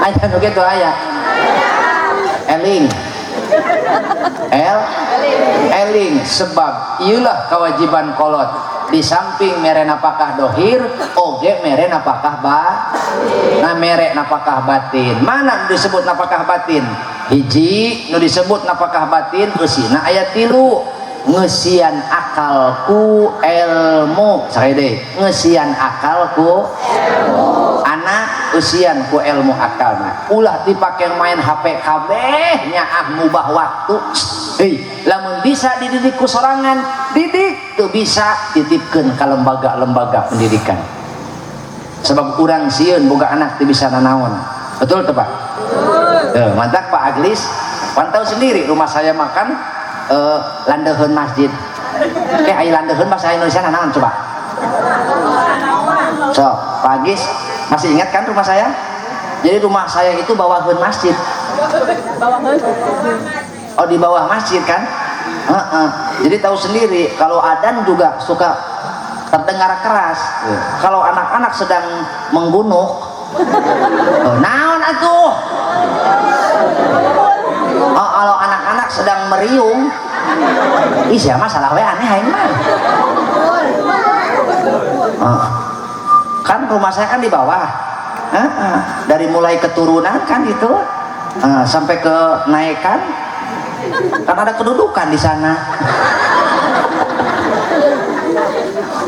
aya nu kitu aya eling el eling sebab ieulah kewajiban kolot di samping mere napakah dohir oge mere napakah ba nah mere napakah batin mana nu disebut napakah batin hiji nu disebut napakah batin eusina aya 3 ngeusian akal ku ilmu sakali deui ngeusian akal ku ilmu anak eusian ku ilmu akalna ulah dipake main HP kabeh nyaah mubah waktu hei lamun bisa dididik ku sorangan didik teu bisa titipkeun ka lembaga-lembaga pendidikan sebab urang sieun boga anak teu bisa nanaon betul teu Pak betul mantak Pak Aglis pantau sendiri rumah saya makan landeheun masjid kayak aya landeheun bahasa Indonesia nanaon coba so Pak Agis masih ingat kan rumah saya jadi rumah saya itu bawaheun masjid oh di bawah masjid kan Jadi tahu sendiri kalau adan juga suka terdengar keras kalau anak-anak sedang menggunuk oh, naon atuh oh, kalau anak-anak sedang meriung ih siapa salah we aneh aing mah oh. Kan rumah saya kan di bawah dari mulai keturunan kan itu sampai ke naikan kan ada kedudukan di sana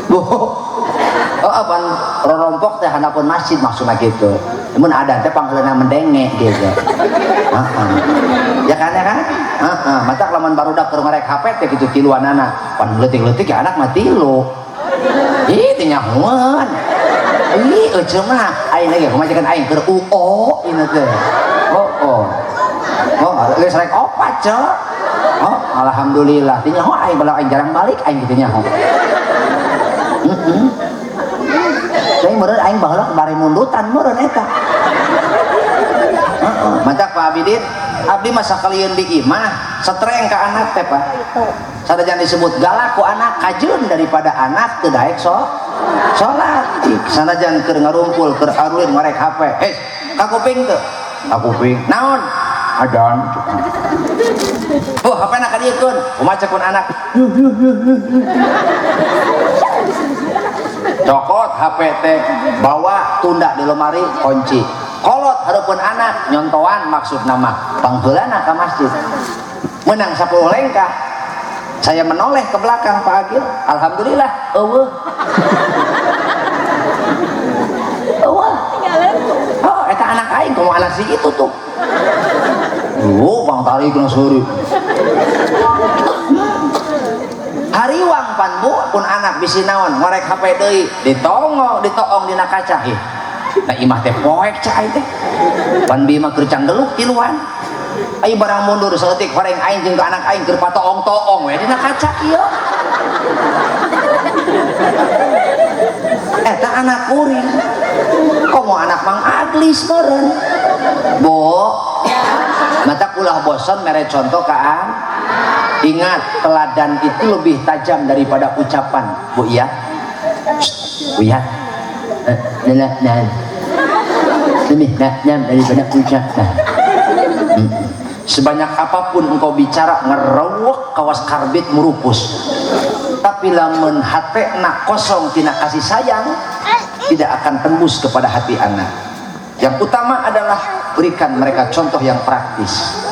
Bu oh apaan rorompok teh handapun masjid maksudnya gitu namun ada teh panggilan mendenge gitu ya kan ya kan matak lamun barudak keur ngarek HP teh kitu tiluanana pan leutik-leutik ya anak mah tilu ih teh nyahoan Ih, euceu mah aing lagi pamajikan aing keur UO ieu teh. Oh, oh. Oh, geus rek opat, Ceu. Oh, alhamdulillah. Teu nyaho aing balau aing jarang balik aing kitu nyaho. Heeh. Teh meureun aing baheula bari mundutan meureun eta. Heeh, matak Pak Abidin, abdi mah sakalieun di imah, setreng ka anak teh, Pak. Sanajan disebut galak ku anak kajeun daripada anak teu daek salat. Sanajan keur ngarumpul, keur arulin ngorek HP. Hei, ka kuping teu? Ka kuping. Naon? Adan. Oh, HP na kadieukeun. Kumaha cek kun anak? Cokot HP teh, bawa tunda di lemari kunci. Kolot hareupeun anak nyontoan maksud nama pangheulana ka masjid. Menang 10 lengkah. Saya menoleh ke belakang Pak Agil, alhamdulillah eueuh. Eueuh. Oh, eta anak aing komo anak si itu tuh. Oh, bang tarik na seuri. Hariwang pan bu pun anak bisi naon ngorek HP deui, ditongo, ditoong dina kaca. Ih, nah imah teh poek cai teh. Pan bi mah keur canggeluk tiluan. Ayo barang mundur saeutik horeng aing jeung ka anak aing keur patoong-toong we dina kaca kieu. Eta anak kuring. Komo anak Mang Aglis meureun. Bo, mata ulah bosan mere contoh ka an. Ingat, teladan itu lebih tajam daripada ucapan. Bu iya. Bu iya. Lebih tajam daripada ucapan. Sebanyak apapun engkau bicara ngerewek kawas karbit merupus. Tapi lamun hatena kosong tina kasih sayang tidak akan tembus kepada hati anak. Yang utama adalah berikan mereka contoh yang praktis.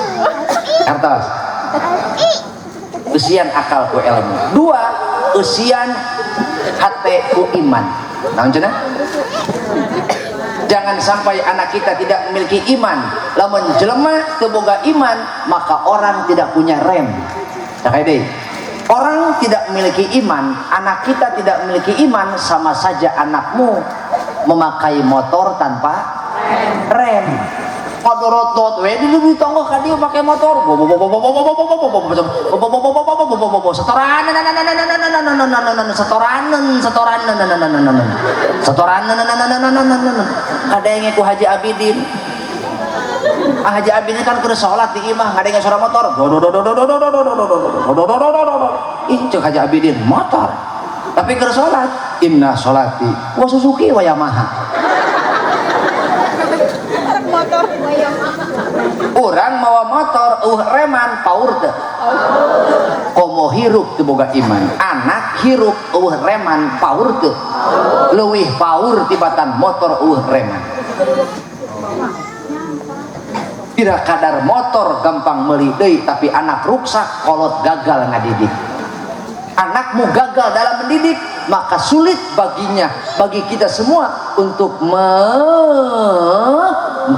Artos. Usian akal ku ilmu. Dua, usian hate ku iman. Naon cenah? Jangan sampai anak kita tidak memiliki iman. Lamun jelema teu boga iman, maka orang tidak punya rem. Cak deui. Orang tidak memiliki iman, anak kita tidak memiliki iman, sama saja anakmu memakai motor tanpa rem. Kodorotot we di tonggoh ka dieu make motor. Setoranan setoranan setoranan setoranan kadenge ku Haji Abidin. Ah Haji Abidin kan keur salat di imah ngadenge suara motor. Ih cek Haji Abidin motor. Tapi keur salat inna salati wa Suzuki wa Yamaha. Motor. Urang mawa motor reman paur teu. Komo hirup teu boga iman. Anak hirup eueuh reman paur teu. Leuwih paur tibatan motor eueuh reman. Tidak kadar motor gampang meuli deui tapi anak ruksak kolot gagal ngadidik. Anakmu gagal dalam mendidik, maka sulit baginya, bagi kita semua untuk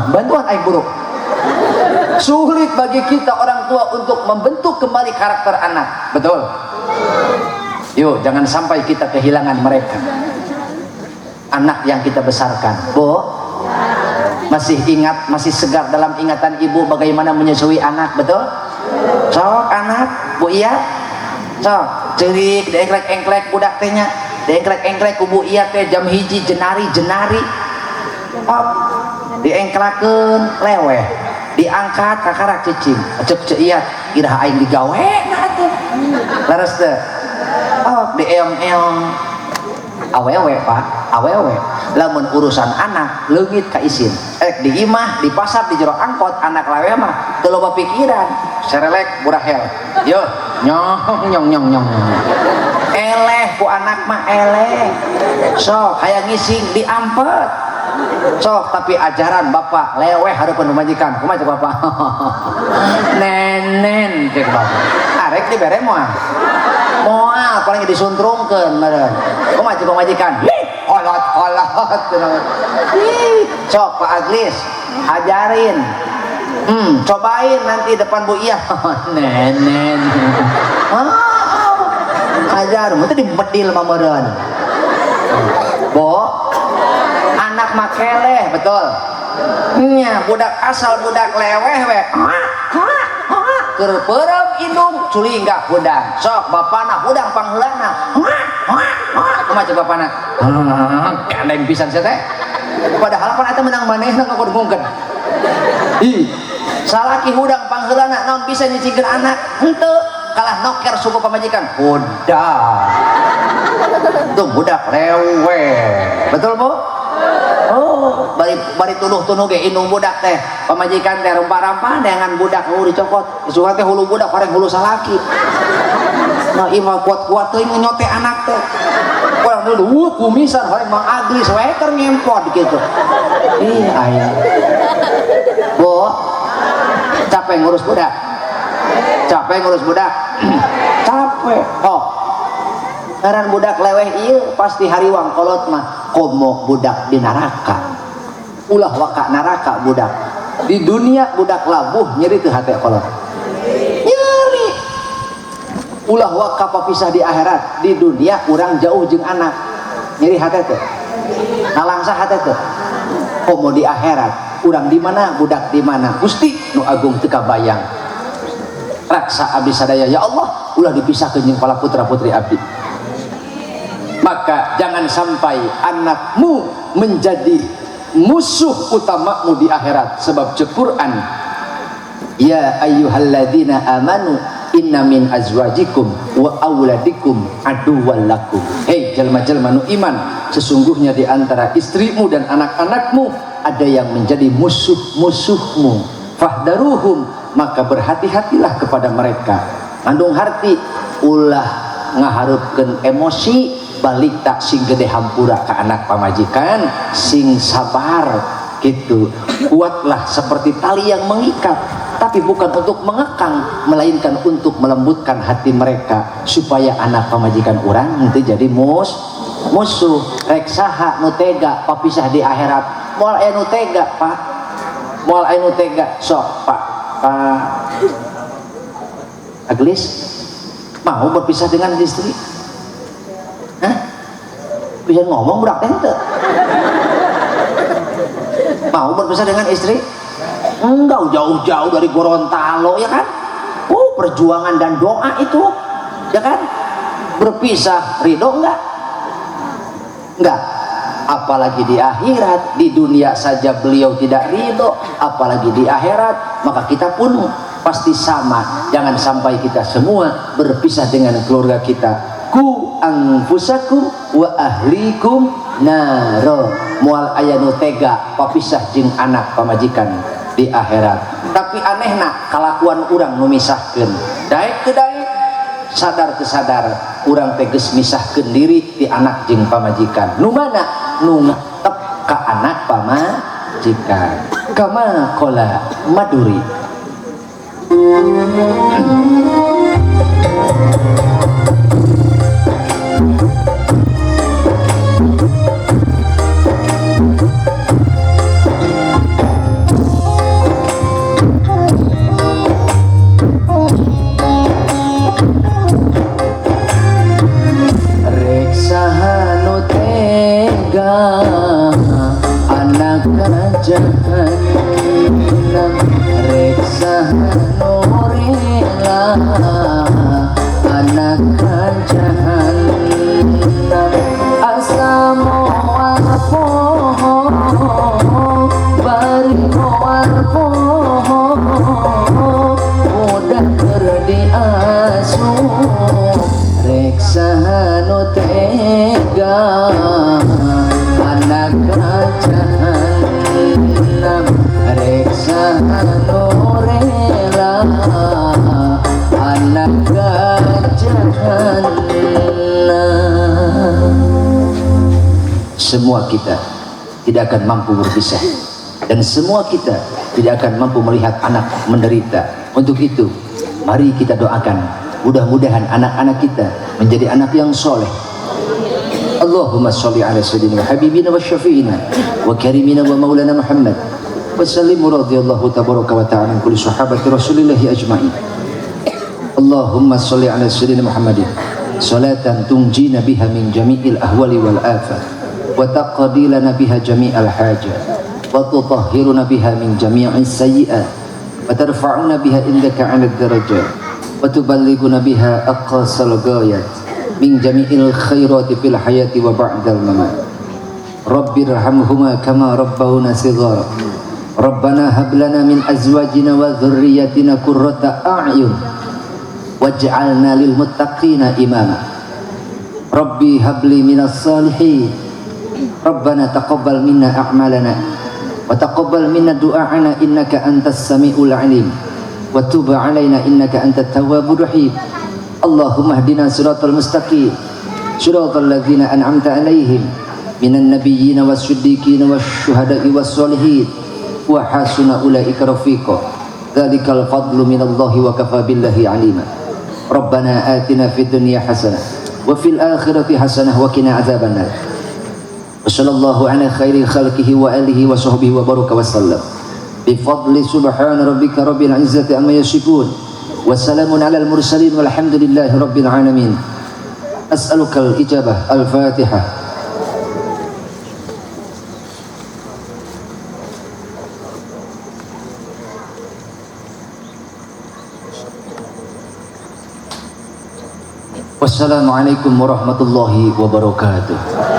bantuan aing buruk. Sulit bagi kita orang tua untuk membentuk kembali karakter anak. Betul? Yuk, jangan sampai kita kehilangan mereka. Anak yang kita besarkan. Bu, masih ingat, masih segar dalam ingatan ibu bagaimana menyusui anak, betul? Sok anak, Bu iya? Sok, cerik, diengklek-engklek budak tehnya, diengklek-engklek ku Bu iya teh jam 1 jenari-jenari. Hop, diengklakeun leweh, diangkat kakarak cicing. Cek cek iya, iraha aing digawe na atuh. Leres teu? Hop, dieong-eong. Awewe Pak, awewe. Lamun urusan anak leungit ka isin. Di imah, di pasar, di jero angkot anak lawe mah teu loba pikiran. Serelek burahel. Yo, nyong nyong nyong nyong. Eleh ku anak mah eleh. Sok hayang ngising diampet. Sok tapi ajaran bapak leweh hareupeun pamajikan. Kumaha cek bapak? Nenen cek bapak. Arek dibere moal. Moal paling disuntrungkeun meureun. Kumaha cek pamajikan? Ih, kolot kolot. Ih, sok Pak Aglis ajarin. Cobain nanti depan Bu Iya. Nenen. Ajar, meureun dibedil mah meureun. Bo, Anak mah keleh, betul? Nya budak asal budak leweh we. Keur peureum indung culinggah hudang. Sok bapana hudang pangheulana. Kumaha cek bapana? Gandeng pisan sia teh. Padahal pan eta menang manehna ngakudungkeun. Ih, salaki hudang pangheulana naon bisa nyicingkeun anak? Henteu, kalah noker suku pamajikan. Hudang. Tuh budak leweh. Betul, Bu? Oh, bari tuduh-tuduh ge indung budak teh. Pamajikan teh rempah-rempah dengan budak hulu dicokot. Suka teh hulu budak horeng hulu salaki. Nah, ieu mah kuat-kuat teuing nyote anak teh. Orang dulu kumisan horeng mang agli sweater ngempot gitu. Ih, aya. Bu, capek ngurus budak. Capek ngurus budak. Capek. Oh. Ngaran budak leweh ieu pasti hariwang kolot mah komo budak di neraka. Ulah waka neraka budak. Di dunia budak labuh nyeri teu hate kolot. Nyeri. Ulah waka papisah di akhirat, di dunia urang jauh jeung anak. Nyeri hate teh. Nalangsa hate teh. Komo di akhirat, urang di mana budak di mana. Gusti nu agung teu kabayang. Raksa abdi sadaya ya Allah, ulah dipisahkeun jeung para putra-putri abdi. Maka jangan sampai anakmu menjadi musuh utamamu di akhirat. Sebab cek Quran, ya ayyuhalladzina amanu inna min azwajikum wa auladikum aduwwal lakum. Hei jelma-jelma nu iman, sesungguhnya di antara istrimu dan anak-anakmu ada yang menjadi musuh-musuhmu. Fahdaruhum, maka berhati-hatilah kepada mereka. Ngandung harti ulah ngaharupkeun emosi, balik tak sing gede hampura ke anak pamajikan, sing sabar gitu. Kuatlah seperti tali yang mengikat, tapi bukan untuk mengekang, melainkan untuk melembutkan hati mereka supaya anak pamajikan orang nanti jadi musuh. Rek saha nu tega papisah di akhirat? Moal aya nu tega, Pak. Moal aya nu tega. Sok, Pak, Pak Aglis mau berpisah dengan istri? Hah? Bisa ngomong budak tente. Mau berpisah dengan istri? Enggak, jauh-jauh dari Gorontalo, ya kan? Oh, perjuangan dan doa itu, ya kan? Berpisah ridho enggak? Enggak. Apalagi di akhirat, di dunia saja beliau tidak ridho, apalagi di akhirat, maka kita pun pasti sama. Jangan sampai kita semua berpisah dengan keluarga kita. Ku anfusakum wa ahlikum naro. Moal aya nu tega papisah jeung anak pamajikan di akhirat. Tapi anehna kalakuan urang nu misahkeun. Daek teu daek, sadar teu sadar, urang teh geus misahkeun diri ti anak jeung pamajikan. Nu mana nu ngetep ka anak pamajikan. Kama qala Maduri. Rek saha nu tega anak ka jahannam, rek saha nu rela anak ka jahannam. Asa moal poho bari moal poho udah keur diasup. Rek saha nu tega anak ka jahannam, rek saha nu rela anak ka jahannam. Semua kita tidak akan mampu berpisah, dan semua kita tidak akan mampu melihat anak menderita. Untuk itu mari kita doakan mudah-mudahan anak-anak kita menjadi anak yang soleh. Allahumma sholli ala sayyidina wa habibina wa syafi'ina wa karimina wa maulana Muhammad wa sallim radhiyallahu tabaraka wa ta'ala kulli sahabati rasulillahi ajma'in. Allahumma sholli ala sayyidina Muhammadin salatan tunjina biha min jami'il ahwali wal afat wa Wa taqdi lana biha jami'al hajat. Wa tutahhiruna biha min jami'is sayyi'at. Wa tarfa'una biha indaka 'ala ad-darajat. Wa tuballighuna biha aqsal ghayat min jami'il khairati fil hayati wa ba'dal mamat. Rabbirhamhuma kama rabbawna shighara. Rabbana hab lana min azwajina wa dhurriyyatina qurrata a'yun waj'alna lil muttaqina imama. Rabbi habli minas salihin. Rabbana taqabbal minna a'malana wa taqabbal minna du'ana innaka antas samiul alim wa tub 'alaina innaka antat tawwabur rahim. Allahumma ihdina siratal mustaqim siratal ladzina an'amta 'alaihim minan nabiyyin was-siddiqin wasyuhada'i was-solihin wa hasuna ulaika rafiqa. Dzalikal fadlu minallahi wa kafa billahi alima. Rabbana atina fid dunya hasanah wa fil akhirati hasanah wa qina adzabannar. Wa sallallahu ala khairi khalqihi wa alihi wa sahbihi wa baraka wa sallam. Bi fadli subhana rabbika rabbil izzati amma yasifun wa salamun alal mursalin walhamdulillahi rabbil alamin. As'aluka al-ijabah. Al-Fatihah. Wassalamualaikum warahmatullahi wabarakatuh.